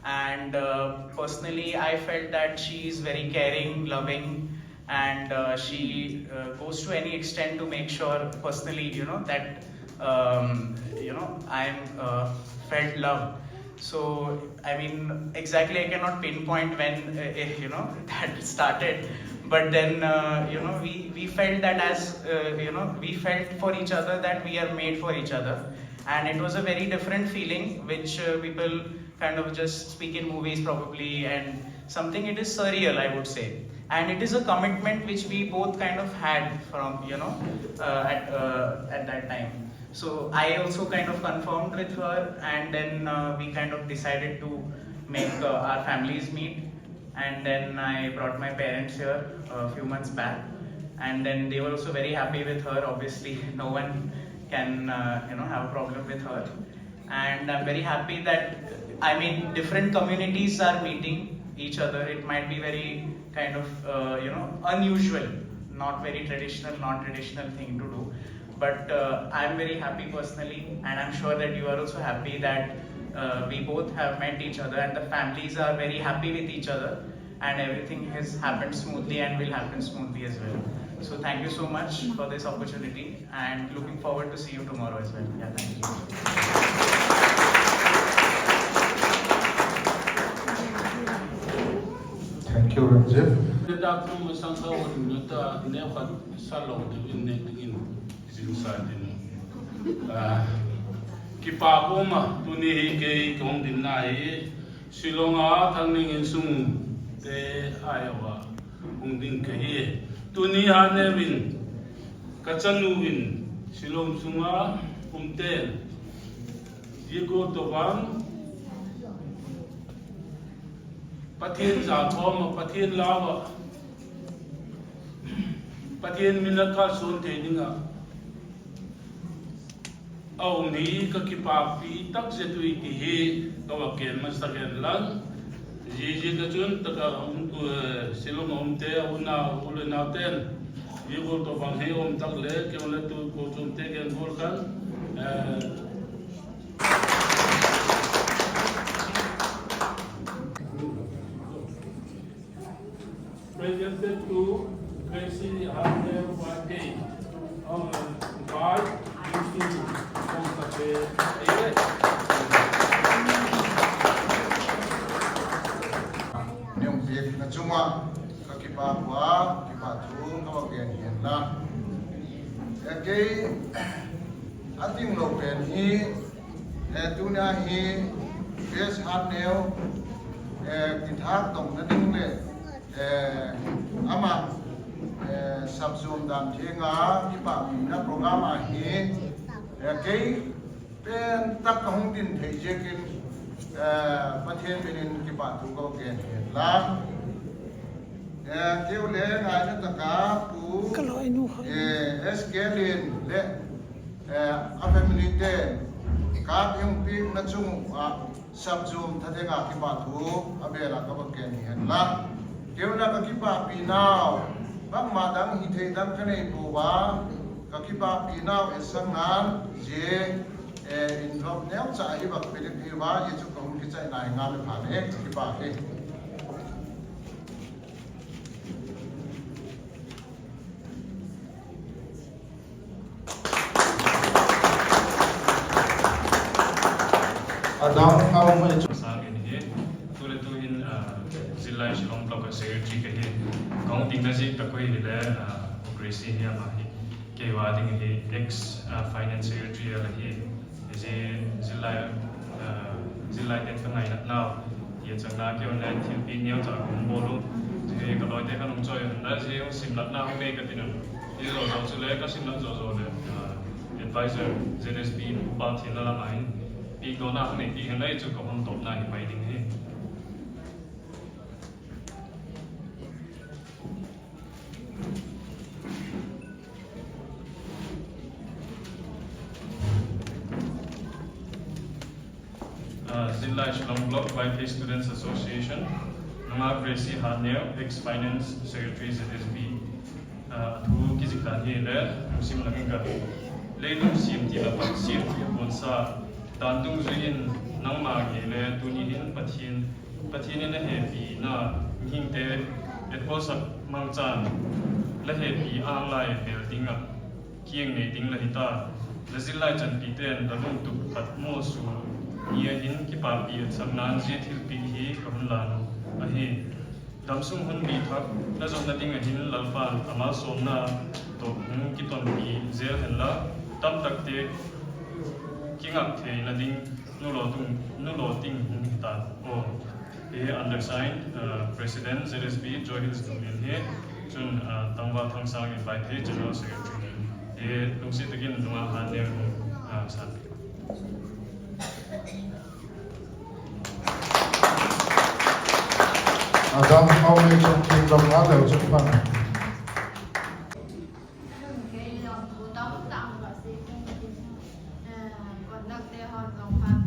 And uh, personally, I felt that she is very caring, loving, and uh, she uh, goes to any extent to make sure personally, you know, that um, you know, I'm uh, felt love. So I mean, exactly, I cannot pinpoint when uh, eh, you know, that started, but then uh, you know, we we felt that as uh, you know, we felt for each other, that we are made for each other. And it was a very different feeling, which uh, people kind of just speak in movies probably, and something, it is surreal, I would say. And it is a commitment which we both kind of had from, you know, uh, at, uh, at that time. So I also kind of confirmed with her, and then uh, we kind of decided to make uh, our families meet. And then I brought my parents here a few months back, and then they were also very happy with her. Obviously, no one can uh, you know, have a problem with her. And I'm very happy that, I mean, different communities are meeting each other. It might be very kind of uh, you know, unusual, not very traditional, non-traditional thing to do. But uh, I'm very happy personally, and I'm sure that you are also happy that uh, we both have met each other, and the families are very happy with each other, and everything has happened smoothly and will happen smoothly as well. So thank you so much for this opportunity, and looking forward to see you tomorrow as well. Yeah, thank you. Thank you, Ranjit. Neta kum sang kha un neta ne khat sa lo de in ne ding in jin sa din. Ah, kipa ko ma tuni hi kei kong din na hi Shillong a thang ning in sung te ai wa hung ding ka hi. Tuni ha ne win ka chanu win Shillong sunga um te. Ye ko to bang Pathian za khawm a, Pathian lau a, Pathian min a kalsuan thei ding a, a um hi ka kipakpi tak zet ui ti hi ka va ken masa ken lang. Zizi ka chun taka um tu, eh, Shillong a um te, a unau, u le nau ten, zi gol to bang hi um tak le, ke le tu ko chun te ken gol kan, eh, Presented to Gracie Harnell Y K, um, by Lucy Kongsape. Niung pik na chunga ka kipa hua, kipa thu ka va gen hian la. Kei a ting lo pen hi, eh, tunia hi best hat neu, eh, kithak tong na ding le, eh, ama, eh, sapsum dan thinga kipapina program a hi, eh, kei pen tak ka hung din thei jekin, eh, Pathian minin kipa thu ka va gen hian la. Eh, keu le ngaina taka pu, eh, S K Lin le, eh, a family te, ka hung pik na chung a, sapsum tha thenga kipa thu a bela ka va gen hian la. Keu na ka kipapi nau, bangma dang hi thei dang ka nei po va, ka kipapi nau e sang nan, je, eh, in lop neu cha hi va pe le hi va, je chu ka hung kichai nai nga le pha le, kipa ke. Adang hau mai chu. Sang in hi, tu le tu in, ah, zillai Shillong block a secretary ka hi. Kong ding na zi ka koi hi le, ah, Gracie hi ama hi. Kei va ding hi ex, ah, finance secretary a la hi. Zi, zillai, ah, zillai ten ka ngainat nau. Ye chang na keu le thil pi neo cha kong bolu. Zi ka loi te ka nung choi na zi sim lat na hong nei ka tin un. Hi zo zo chu le ka sim lat zo zo le. Ah, Advisor, Z S B, Upa Thinlala in, pi ko na hung nei ti hang lai chu ka hung top na hi mai ding hi. Lai Shillong Block Vaiphei Students Association, nungah Gracie Hatneo, ex Finance Secretary Z S B, ah, thu kijih dan hi le, lungsim lang in ka. Leilung siam ti le Pathen siam ti a bonsa, dan dungjuiyin nangma ngei le tuni hin Pathen, Pathen in ahepi na, mihingte etkolsak mangchan, la hepi anglai bel ding a. Kiang nei ding la hita, la zillai chanpi ten la lungtup khat mo su ni ahin kipapi atsaknan zia thilpi hi ka hun lan u ahi. Damsung hunbi thak na zotna ding ahin Lalpan ama somna toh hung kitonpi zel henla, tamtakte kingap theina ding nulo tung, nulo ting hung hita. Oh. Hi undersigned, uh, President Z S B Joy Hills Domin hi, chun, uh, Tangval Thangsang in Vaiphei General Secretary hi, hi lungset takin nungah Hatneo, uh, san. Adam, how many children of Adam, children? Kei jong thu tamtah ka sei kit in, eh, conduct te ho jong phat,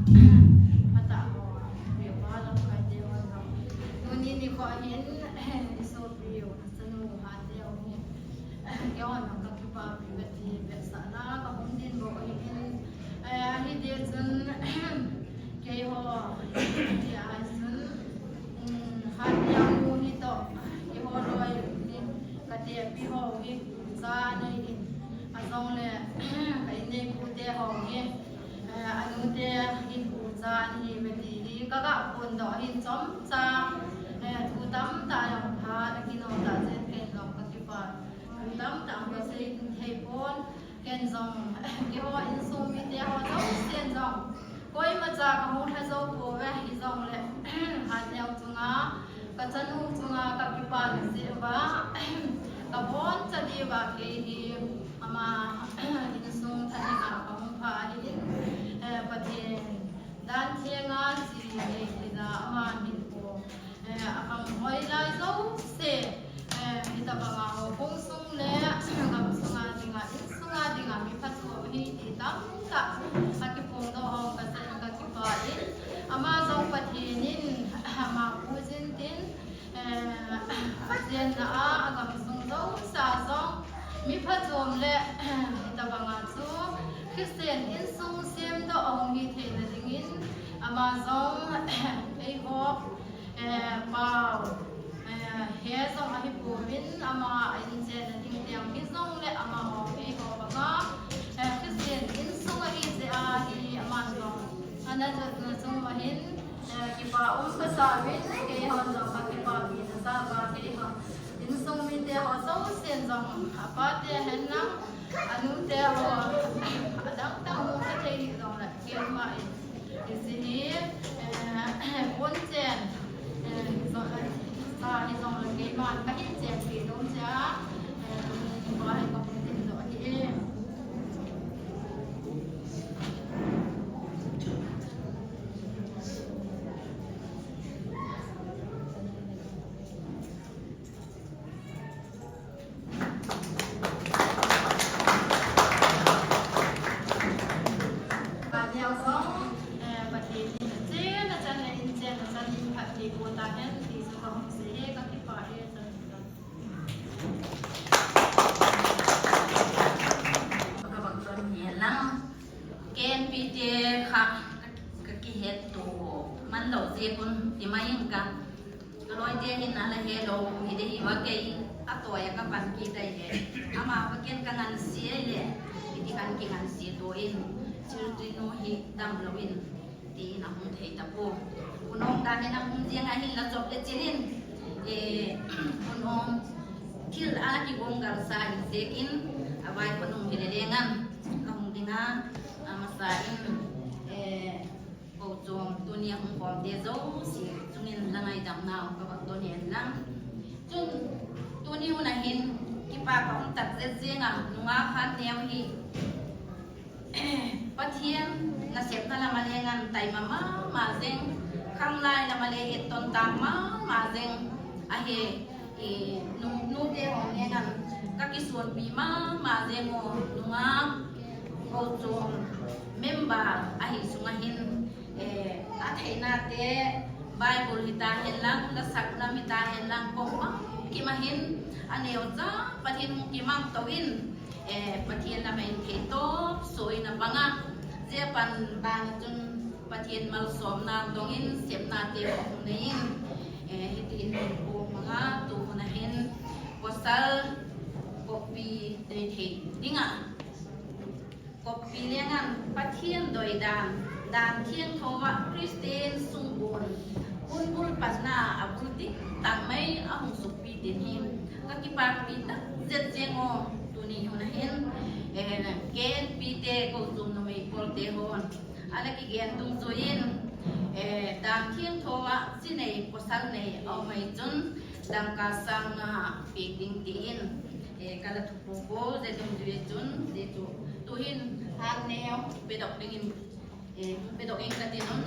phatah ho, Bible lamkai te ho jong. Tuni nikho hin, i sopi u, chanu Hatneo hi, eh, keiho jong ka kipapi ka ti vetsahna ka hung din bou ahin, eh, ahi ti chun, keiho, ti a chun, um, Hatneo nu hi toh, keiho loi ni, ka tepi ho hi, cha nei in, ajongle, ka inneipu te ho hi, eh, anu te in u cha ahi ve ti hi, ka ga phondoh ahin chomcha, eh, thu tamtah jong pha, a kino tah chen ken jong ka kipa, thu tamtah ka sei thei pon, ken jong, keiho insung mite ho jousen jong, koimacha ka hung lha jou pouve, hijongle, Hatneo chunga, ka chanu chunga ka kipa jeh uva, ka boncha diuva kei hi ama insung thaneina ka hung pha ahin, eh, Pathen dan thenga chi nei thei a ama min ko, eh, a kham hoi lai jouse, eh, hitobanga houbung sung le gam sunga dinga, in sunga dinga mi phatchom ahi ti tamtah a kiphongdoh hom ka sa in ka kipa in, ama jong Pathen in ama pu jin tin, eh, Pathen na a, a gam sung jouse a jong mi phatchom le, hitobanga chu Christian insung semdoh a hung hi theina dingin ama jong eiho, eh, pao, eh, he jong ahi pouvin ama a inchen a ding tiang hijongle amaho eiho banga, eh, Christian insung ahi jeh a hi ama jong ana jotna chung ahin, eh, kipa um ka sa uvin, keiho jong ka kipapi na sa uva keiho insung mite ho jousen jong, apa te hen lang, anu te ho, adang dang mu ka thei hijongle, keima in, hiche hi, eh, bonchen, eh, jong, sa hijongle keiman ka hin chenpi nom che a, eh, tuni nikho hi ka hung tin doh ahi e. Ka neo jong, eh, Pathen in achenna chan le inchen na chan in phatthei boh tahen ti chu ka hung sei e, ka kipah e, chan chan. Ka bang ton hi lang. K N P te kha ka, ka kihetto man lou jeh un ti mai in ka. Ka loi te hin ala he lou hi de hi va kei a toi a ka pan kit tai le. Ama pa ken ka ngansi le. Iti kan kingansi to in. Children nu hi dam lou in. Ti in a hung thei ta po. Pu Nom ta hin a hung jeng a hin la chop le chin in. Eh, Pu Nom thil a kigong gal sa hi jeh in. A vai Pu Nom hi le le ngan. Ka hung ding a. Amasa in. Eh, Kochom, tuni a hung khom te jouse, chungin la ngaidam nau ka bang ton hen lang. Chun, tuni hun a hin, kipa ka um tak zet jeng a, nungah khat neo hi. Pathian nasepna lam a le ngan taima mama jeng, khanglai lam a le etton tang mama jeng, ahi. Eh, nu, nute ho ngen an ka kisonpi mama jeng o, nungah Kochom member ahi sunga hin, eh, Atheina te Bible hita henlang, lasak lam hita henlang, kong mang kimahin, aneo cha Pathen hung kimang toin, eh, Pathen lam in thei to, soina banga, je pan bang chun Pathen malsomna dongin, sepna te kong neiin, eh, hitin kong manga tu huna hin, pasal, kopi, te thei, dinga. Kopi lengan Pathen doidan, dan thiangthoa Christian sungpon, hunbul panna abul ding tangmai ahung sukpi tin hi, kakipahpi tah jeng o, tuni huna hin, eh, genpi te kochom numei pol te hon, ana kigen dungjuiyin, eh, dan thiangthoa, ji nei, pasal nei, aumai chun, dangka sang nga pe ding tin, eh, kala Koko, je dungjuiyin chun, je chu, tuhin, han neo, pedok dingin, eh, pedok in katin un.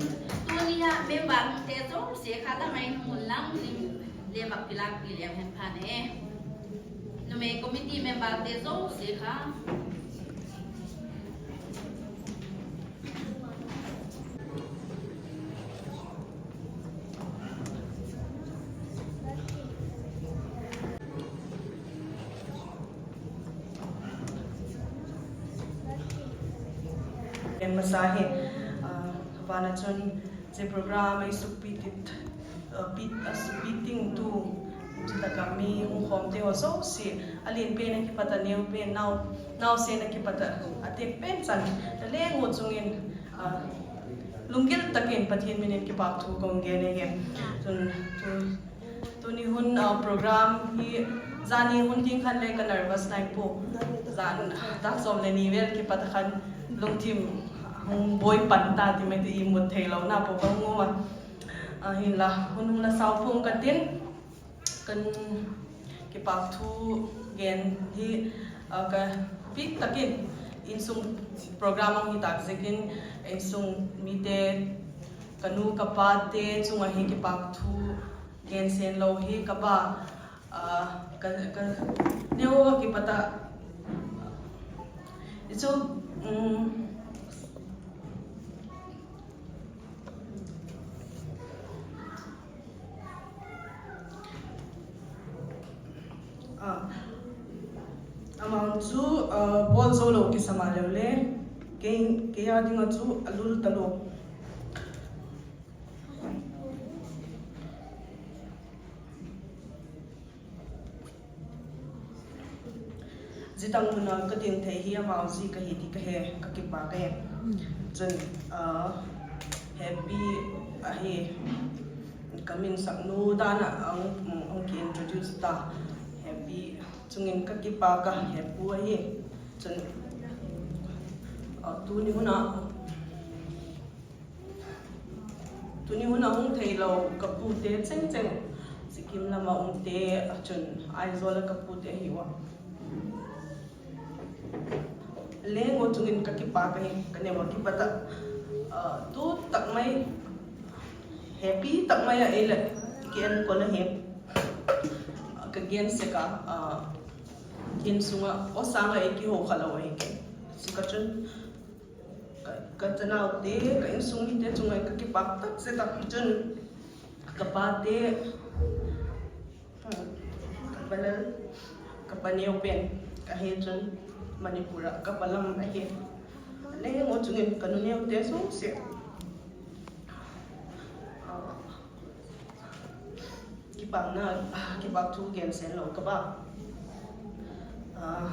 Tunia member te jouse kha lamai mun lang lim, le bak pilak pi le hen pha ne. Numei committee member te jouse kha. Ken masa hi, ah, vana chun, hiche program a eisukpi tit, ah, pi, ah, sukpi ding tu, chutaka mi hung khom te ho jouse, alen pen a kipat a neo pen, nao, naosen a kipat a, atek pen chan, naleng u chungin, ah, lunggil takin Pathen minin kipahthu kong gen ahi. Tun, tun, Tuni hun, ah, program hi, jani hun ding khan le ka nervous nai po. Jan, dak som le ni vel kipat khan lungthim hung boi pan ta ti mai ti imut thei lou na po ka hung um a. Ah, hinla, hun hung la sao phong katin, kan kipahthu gen hi, ah, ka pit takin insung program ang hi tak zekin insung mite, ka nu ka pa te chunga hi kipahthu Gensen lou hi ka pa, ah, ka, ka, neo kipat a, i chu, um, ah, amang chu, ah, bol jou lou kisam a leu le, kei, kei a dinga chu alul talou. Jitang muna ka ding thei hi amau ji ka hi ti ka he, ka kipa ka he. Chun, ah, Happy ahi. Ka min sak nu dan a ang, ang ki introduce ta. Happy chungin ka kipa ka Happy ahi. Chun, ah, tuni muna Tuni hun a hung thei lou ka pu te cheng cheng, Sikkim lama um te, a chun Aizawl a ka pu te hi uva. Leng u chungin ka kipa ka hi, ka neo a kipat a, ah, tu tak mai, happy tak mai a ei le, ki enkol a hi, ka gen sek a, ah, kin sunga, o sanga ei kiho kha lou a hi ke. Sika chun, Ka, ka chanau te, ka insung mite chunga ka kipa tak se tak chun, ka pa te, hmm, ka pa lal, ka pa neo pen, ka he chun, Manipur a, ka pa lam a he. Leng u chungin ka nu neo te jouse. Ah, Kipana, ah, kipa thu gensen lou ka pa. Ah,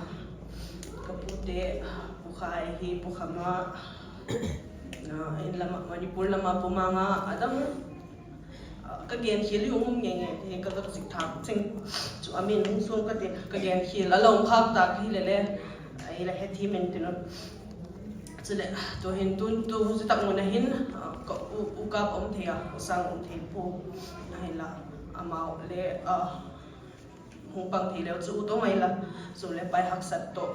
ka pu te, ah, Pu Khai hi, Pu Khama, ah, in lama, Manipur lama Pu Manga, adam, ah, ka gen khel u um nge nge, he ka ka zik thak cheng. Chu amin hung sung ka te, ka gen khel a lou khak tak hi le le, ai la he thi men te no. Chule, tu hin tun, tu, tu tak mun a hin, ah, ka u, u kap um thei a, u sang um thei po. Ahinla, amau le, ah, hung pang thei leu chu u to mai la. Chule pai haksat to.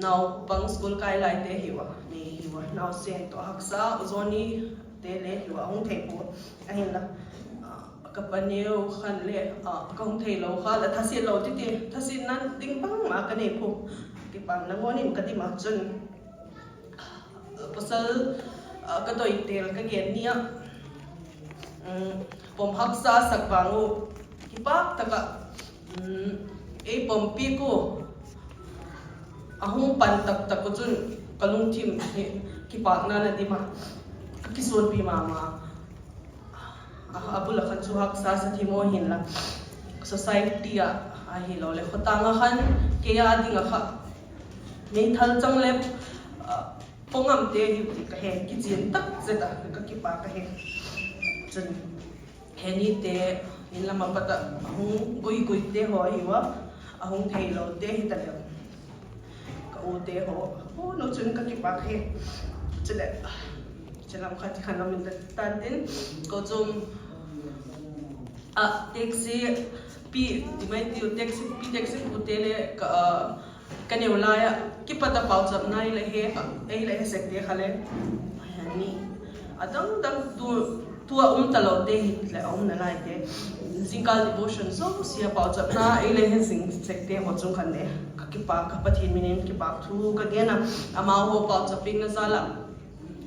Naopang school kai lai te hi uva, ni hi uva. Naosen to haksa, u Johnny te le hi uva, hung thei po. Ahinla, ah, ka pa neo khan le, ah, ka hung thei lou kha, la thasit lou titi, thasit nan ding pang ma ka nei po. Kipana ngonin ka dim a chun. Pasal, ah, ka doi tel ka gen ni a. Um, pom haksa sak vang u, kipak taka, um, ei pompi ku, ahung pan tak tak u chun, kalungthim hi kipakna na dima, kakisonpi mama. A, abul a khan chu haksa sa thim o hinla, society a, ahilou le, khotang a khan, kei a ding a kha, nei thal chang le, a, pongam te hi ti kahe, kichen tak zeta, kakipak kahe. Chun, heni te, in lama pata, ahung gui gui te ho ahiuva, ahung theilou te hi ta le. Ka u te ho, u nu chun kakipak he. Chule, chule khat khan lam in tan tin, ko chum, a, taxi, pi, ti mai tiu, taxi, pi taxi pu te le, ka, a, ka neu lai a, kipata pauchapna i le he, ka, ei le he sek te kha le. Ani, adang dang tu, tua um talou te hi le a um nalai te. Jingkal devotion jouse a pauchapna, ei le he jing sek te ho chung khan le. Kakipak, ka Pathen min in kipak thu kagen a, ama ho pauchapna jal a.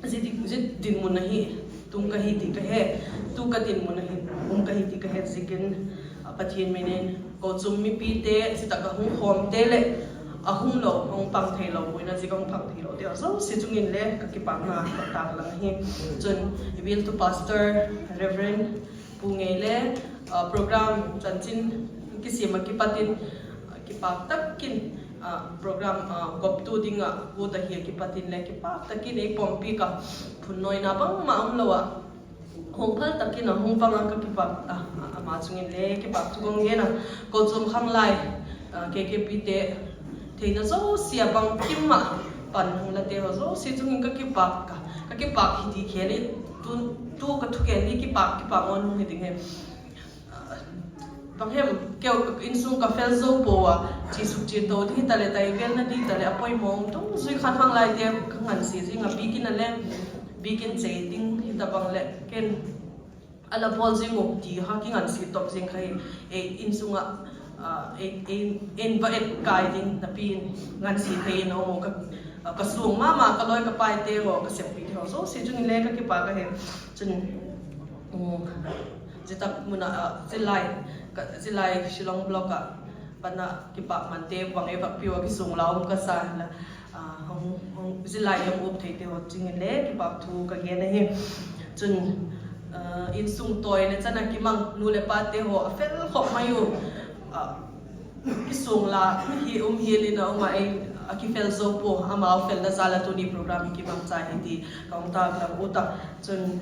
Ji di, ji dinmun a hi, tung kahi ti kahe, tu ka dinmun a hi, um kahi ti kahe, jikin, a, Pathen min in, ko chum mipi te, jita ka hung khom te le, ahung lou, hung pang theilou, muina ji ka hung pang theilou te, jouse chung in le, kakipakna, katak lang hi. Chun, i bil tu Pastor, Reverend, Pu ngei le, a, program chanchin kisem a kipat in, a, kipak takin, a, program, a, koptu ding a, pu ta hi a kipat in le kipak takin ei pompi ka phunnoina bangma umlou a. Hung phal takin a hung pang a kakipak, a, a, ama chung in le kipak thu kong gen a. Ko chum khang lai, a, K K P te, theina jouse a bangkim a pan hung la te ho jouse chung in kakipak ka, kakipak hi ti khel in, tu, tu ka thugen hi kipak, kipak on hung hi ding he. Bang hem, keu insung ka fel jou po a, chi suk chi to di ta le, tai vel na di ta le, a poimo um tung jui khan khang lai te, ka ngansi jing a bikin a le, bikin chei ding hi ta bang le, ken, a la bol jing u ti ha ki ngansi top jing kha hi, e, insung a, a, e, e, en va et kai ding na pi in ngansi thei no mo ka, a, ka sung mama, ka loi ka pai te ho, ka sem pi te ho, jouse chung in le kakipak ka he, chun, um, Jitak mun a, ah, jilai, ka, jilai Shillong block a, pana kipak man te, bang e bak piu a kisung lau ka sa la, ah, hong, hong, jilai hong up thei te ho chung in le, kipak thu ka gen ahi. Chun, ah, insung toi le chan a kimang nu le pa te ho, a fel khop mai u, ah, kisung la, hi um hi lin a um a ei, a kifel jou po, ama u fel na sa la tuni program hi kimang cha hi ti, ka hong tak lam u ta. Chun,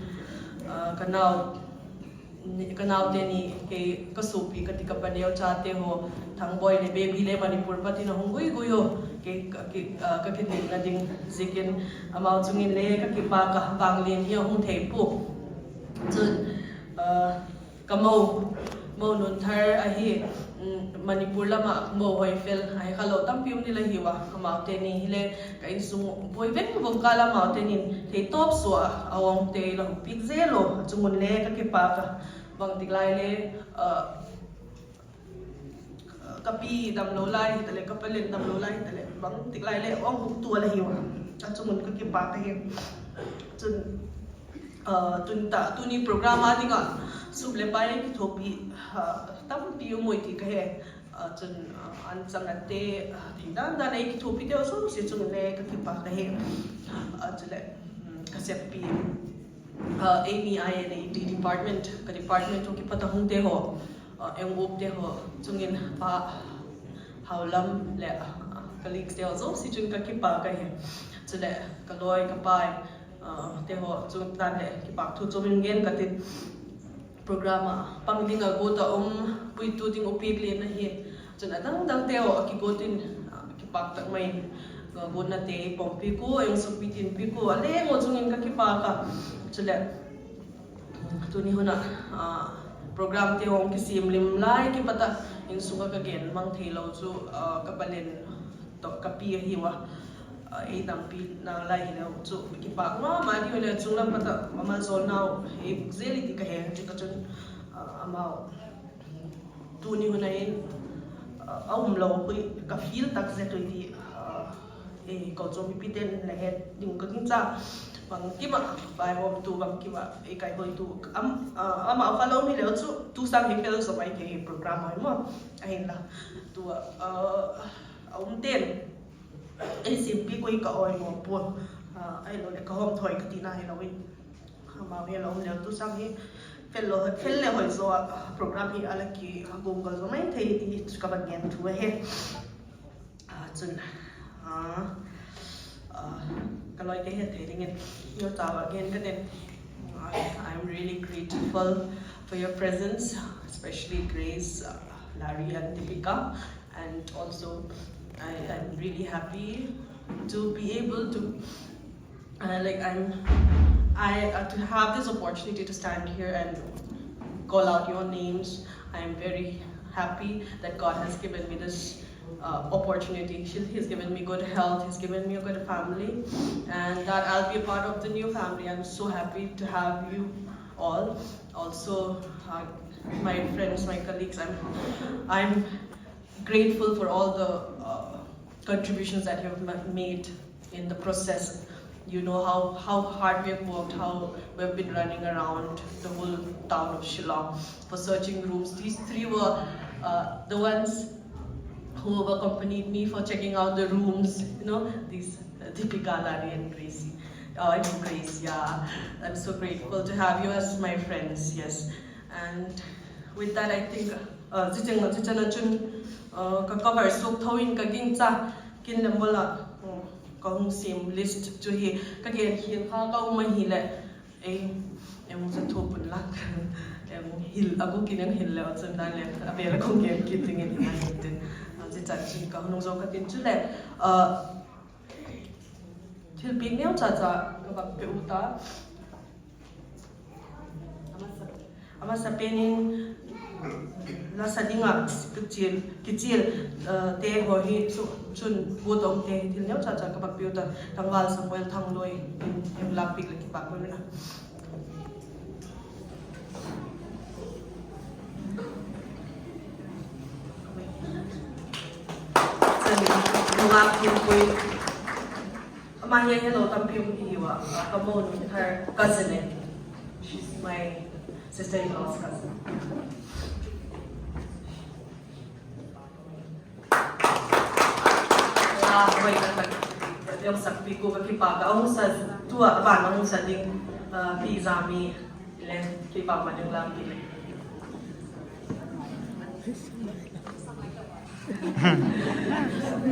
ah, ka nau, Ni, ka naute ni, kei ka sopi ka ti ka pa neocha te ho, Thangboi le Baby le Manipur pat in a hung gui gui ho, kei ka ki, ah, ka kiding na ding jikin amau chung in le ka kipak a, vanglin hi a hung thei po. Chun, ah, ka mo, mo nun thar ahi, um, Manipur lama mo hoi fel, ahi kha lo tampi um ni la hiu a, amau te ni hi le, Ka insung boi veng vong kal a amau te nin thei top sua a ong te la hung pik jel u, a chung un le ka kipak a, bang tik lai le, ah, ka pi dam lo lai hi ta le, ka pa len dam lo lai hi ta le, bang tik lai le ong huk tu a la hiu a, a chung un ka kipak a hi. Chun, ah, tun ta, tuni program a ding a, sum le pai kithopi, ah, tampi um oi ti ka he. Ah, chun, ah, an chang a te, ah, thei dan dan ei kithopi te, so, si chung le ka kipak ka he. Ah, chule, um, ka sepi, ah, Amy I N A D department, ka department ho kipat a hung te ho, ah, eng up te ho, chung in pa Haulam le, ah, colleagues te ho, so, si chung ka kipak ka he. Chule, ka loi, ka pai, ah, te ho, chung tan le, kipak thu chung in ngen ka tin. Program a pang ding a got a um puitu ding u pik le na hi. Chun a dang dang te ho a kigot in, ah, kipak tak mai in, ah, got na te i pom pi ku, eng suk pi tin pi ku, a le ngo chung in ka kipak a. Chule, tuni hun a, ah, program te hong kisim lim lai kipat a, insung a ka gen mang thei lo chu, ah, ka pa len to ka pi a hiu a. Ah, ei dam pi na lai hi le chu kipak ma ma di le chung lam pat a ma ma zol nau ei buk jel i ti ka he ti ka chun, ah, amau tuni hun a in, ah, a um lo hui ka feel tak zet ui ti, ah, ei ko chung mipi ten le he ding ka ging cha. Bangkima, vaihomtu bangkima, eikaihoitu, am, ah, ama val um hileu chu, tusang hi fel so mai thei program hoi mo, ahinla, tua, ah, aum ten, eisimpi koi ka oimo pon, ah, ahilouleh kahom thoi katina hilou in. Amau hi alou um leu tusang hi, fel lou, fel le hoi jo, ah, program hi ala kigong gol jo mai thei ti hi chu kaban ngen thu ahi. Ah, chun, ah, ah, kaloite hethei dingin, neocha va gen kaden. Ah, I'm really grateful for your presence, especially Grace, uh, Larry and Deepika. And also, I am really happy to be able to, uh, like, I'm, I, uh, to have this opportunity to stand here and call out your names. I am very happy that God has given me this, uh, opportunity. She, He's given me good health, He's given me a good family, and that I'll be a part of the new family. I'm so happy to have you all. Also, uh, my friends, my colleagues, I'm, I'm grateful for all the, uh, contributions that you have ma-, made in the process. You know how, how hard we have worked, how we've been running around the whole town of Shillong for searching rooms. These three were, uh, the ones who have accompanied me for checking out the rooms. You know, these, uh, Deepika, Larry, and Gracie, uh, and Grace. Yeah, I'm so grateful to have you as my friends. Yes, and with that, I think, uh, chucheng, chucheng a chun, uh, ka cover suk thou in ka gingcha, kin le mola, uh, ka hung sim list chu hi, ka gen hin kha ka um ahile, ei, em, sa thu pun lang, em, hil, a gu kin em hil le, chun dan le, a bel a kong gen kit ding in hi mai tin, uh, chucheng chun ka hung zo ka tin chu le, uh, thilpeh neocha cha ka bak pe u ta. Amasa, amasa penin, lasa dinga kichil, kichil, eh, te ho hi chu, chun bu tong te hi thil neocha cha ka bak pe u ta, Tangval Samuel Thangloi in, in lak pik le kipak ko na. Chun, nungak thil pui. Ama hi hello tampi um hi wa, ka mo nu, her cousin eh. She's my sister-in-law's cousin. Ah, wait, wait, wait. Yung sa piku ka kipa ka, ang sa tua, ba, ang sa ding, ah, pizza mi. Ile, kipa ma ding lang, ile.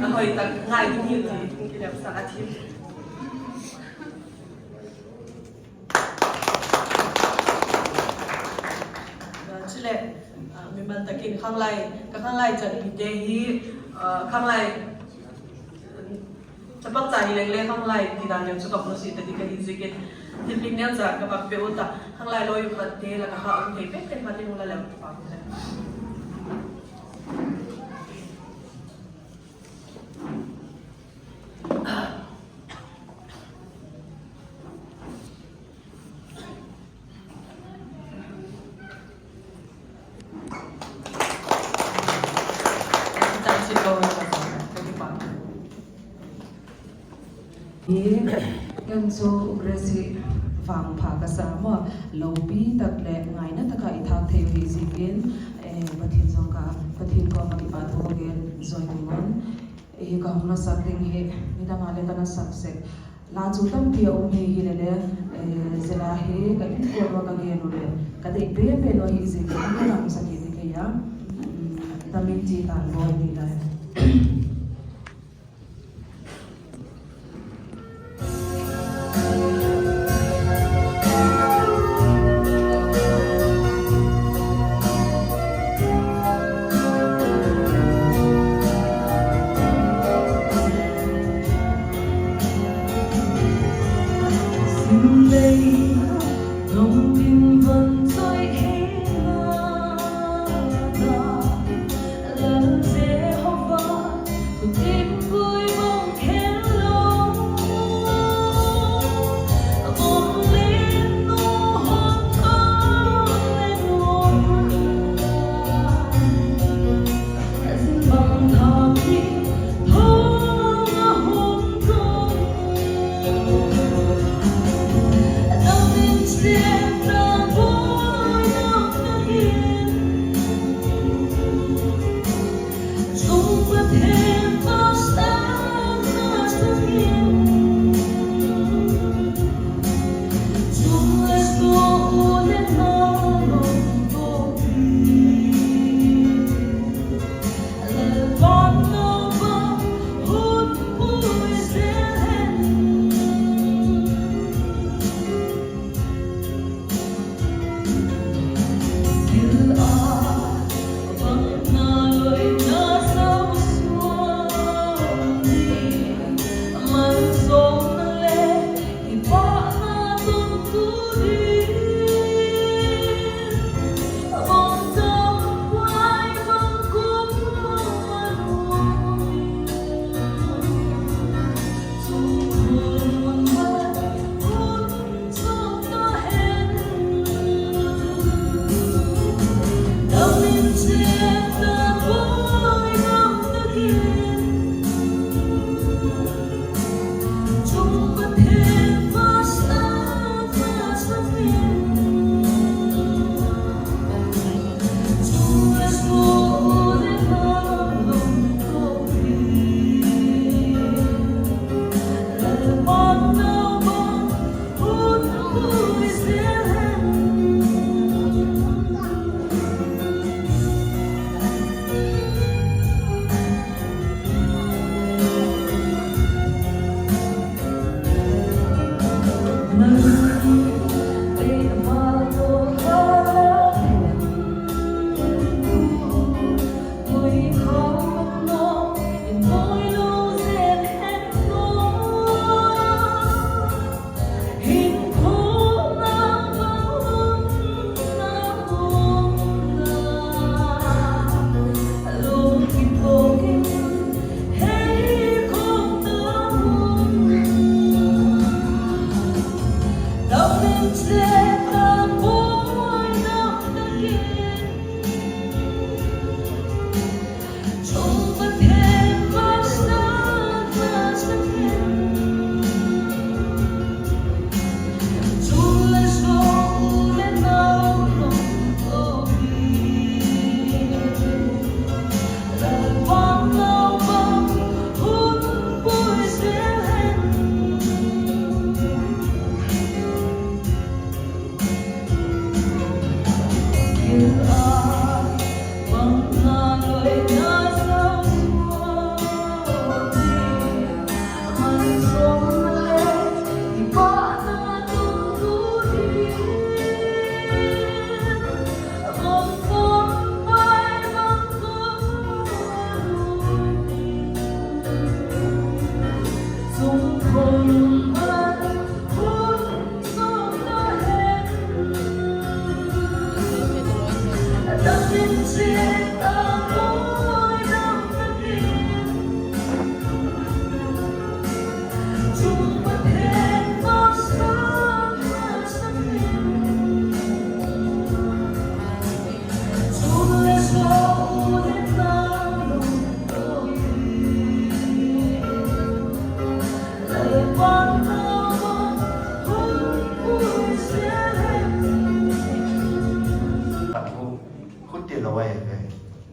Ahoy, tak, ngai, ding, ile, ile, sa, atin. Ah, chule, ah, mimal takin khanglai, ka khanglai chan pite hi, ah, khanglai, chapang cha hi leng le khanglai ti dan leng chu ka hmu si ta ti ka hi zikin. Thilpeh neocha ka bak pe u ta, khanglai loi u khat te la ka ha um thei pek te khat te hung la leng ka bak u le. Hi, kan chu Grace hi vangpha kasa mo, loupi tak le ngaina taka i thak thei u hi zikin, eh, Pathen jong ka, Pathen koma kipa thu gen joi ding un. Hi ka hung na sak ding hi, nidang a le ka na sak sek. La chu tampi a um hi hi le le, eh, zela hi ka in ko lo ka gen u le, ka dei pe pe lo hi zikin, ka na sak ding hi a. Mm, tamin chi tan bol ni lai.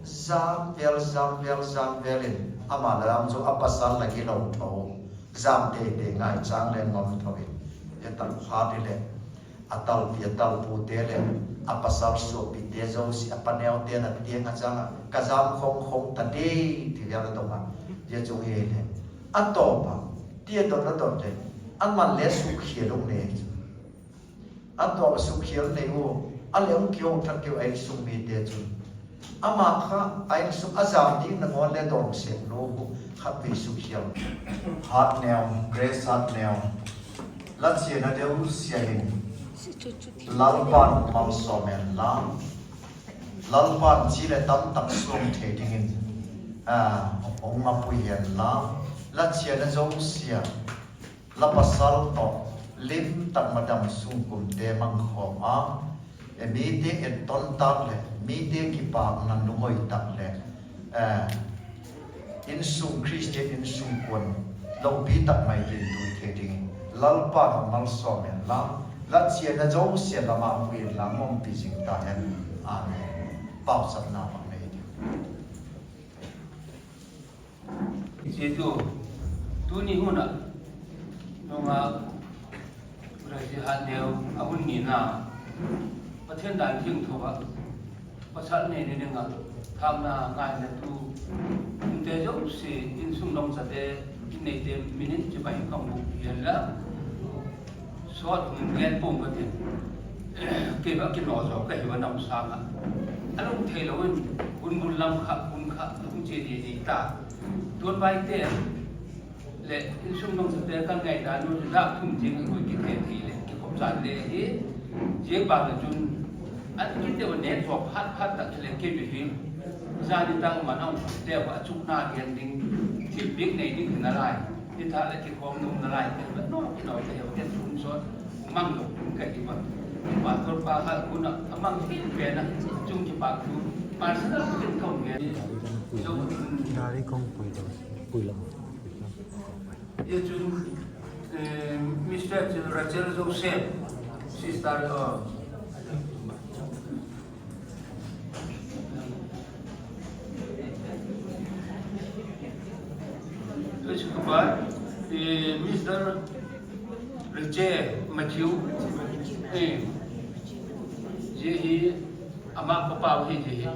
Jam vel, jam vel, jam vel in, ama le ama chu a pasal la gilou tho. Jam teitei ngai chang le ngom tho in. Hitia phat le, a talpi, a talpu te le, a pasal sopi te jouse, a paneo te na tieng a chang a, ka jam khong khong ta ding, ti vel a dong a. Hijeh chun hi le, a topa, ti a dot a dot le, a man le sukkhel u ne. A toh sukkhel nei u, a le hung kihou thak keu a insung mite chun. Ama kha a insung a jam ding nangawn le dong sek lou u khatvei sukkhel. Hatneo, Grace Hatneo. La chian a deusia hin. Lalpan malsom hen lang. Lalpan chi le tamtak suang thei dingin. Ah, hung mapui hen lang. La chian a josia. La pasal toh, lim tak madam sung kum te mang khom a, e mite etton tak le, mite kipakna nungoi tak le, eh, insung Christian insung kon, loupi tak mai kin tui thei ding, Lalpan malsom hen lang, la chian a josia lama pui hen lang, umpi jing ta hen. Amen. Pauchapna bang nei ding. Hiche chu, tuni hun a, nunga, Raji Hatneo, a hun nina, Pathen dan thengtho a, pasal nei nei dinga, thangna ngaina tu, umte jouse, insung longchate, in neite, minin chibai kang bu, yen la. Sot hung gen pong ka tin. Kei ba kino jo ka hi va nang sang a. A lung thei lo in, hun bul lam kha, hun kha, hung che di di ta. Tun bai te, le, insung nong sa te ka ngai da nu da thum jing a goi ki the thi le, ki khop jan le hi. Jing ba le chun, an ki te va ne jo phat phat ta le ke bi hi. Jani tang ma nong te va chuk na gen ding, thil bik nei ding na lai. Hithah le kikhom nom nalai, kei va no, kino, kei va ken thum sot, mang lo, kei va. Pastor pa kha, kuna, amang hi ve na, chung kipa thu, personal kin kong ve. Gari kong pui lo, pui lo. Ye chung, eh, Mister Rachel Joseph, Sister, uh, Mister Richard Matthew, eh, hiche hi ama papa hi hiche hi.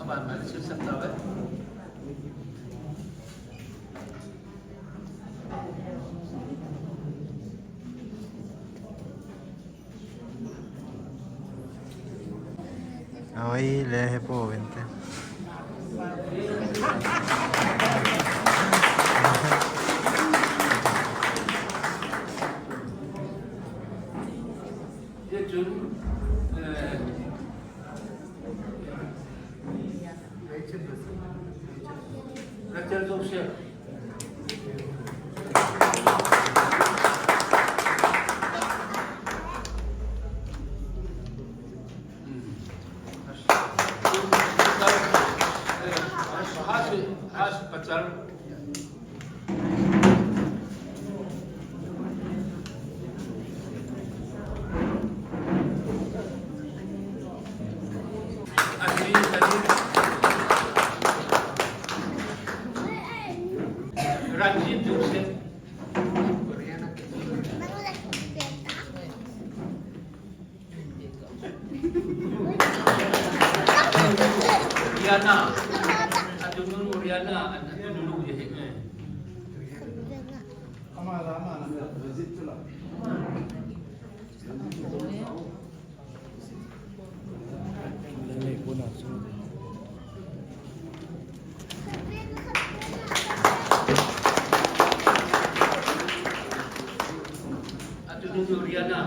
Ama ma sir sakta ba. Oi, le he po vente. Ye chun, eh, Rachel Joseph. Ranjit Joseph. Rihanna. Atununu Rihanna, atununu je he. Atununu Rihanna.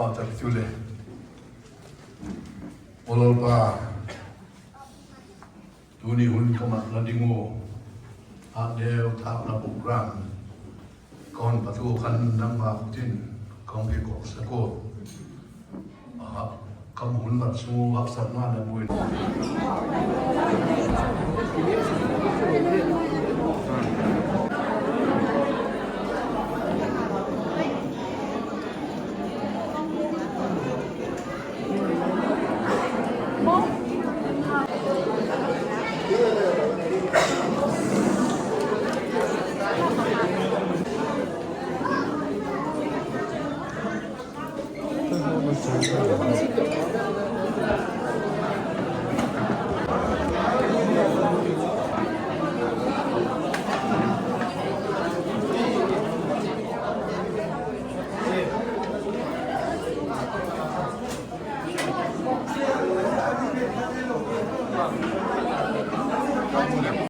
Pau tak chu le. O Lalpa, tuni hun kamat na ding u, a deu thak na program, kon patu khan nangma tin, kon ki kok sako. Aha, kam hun mat sungu haksatna na bui.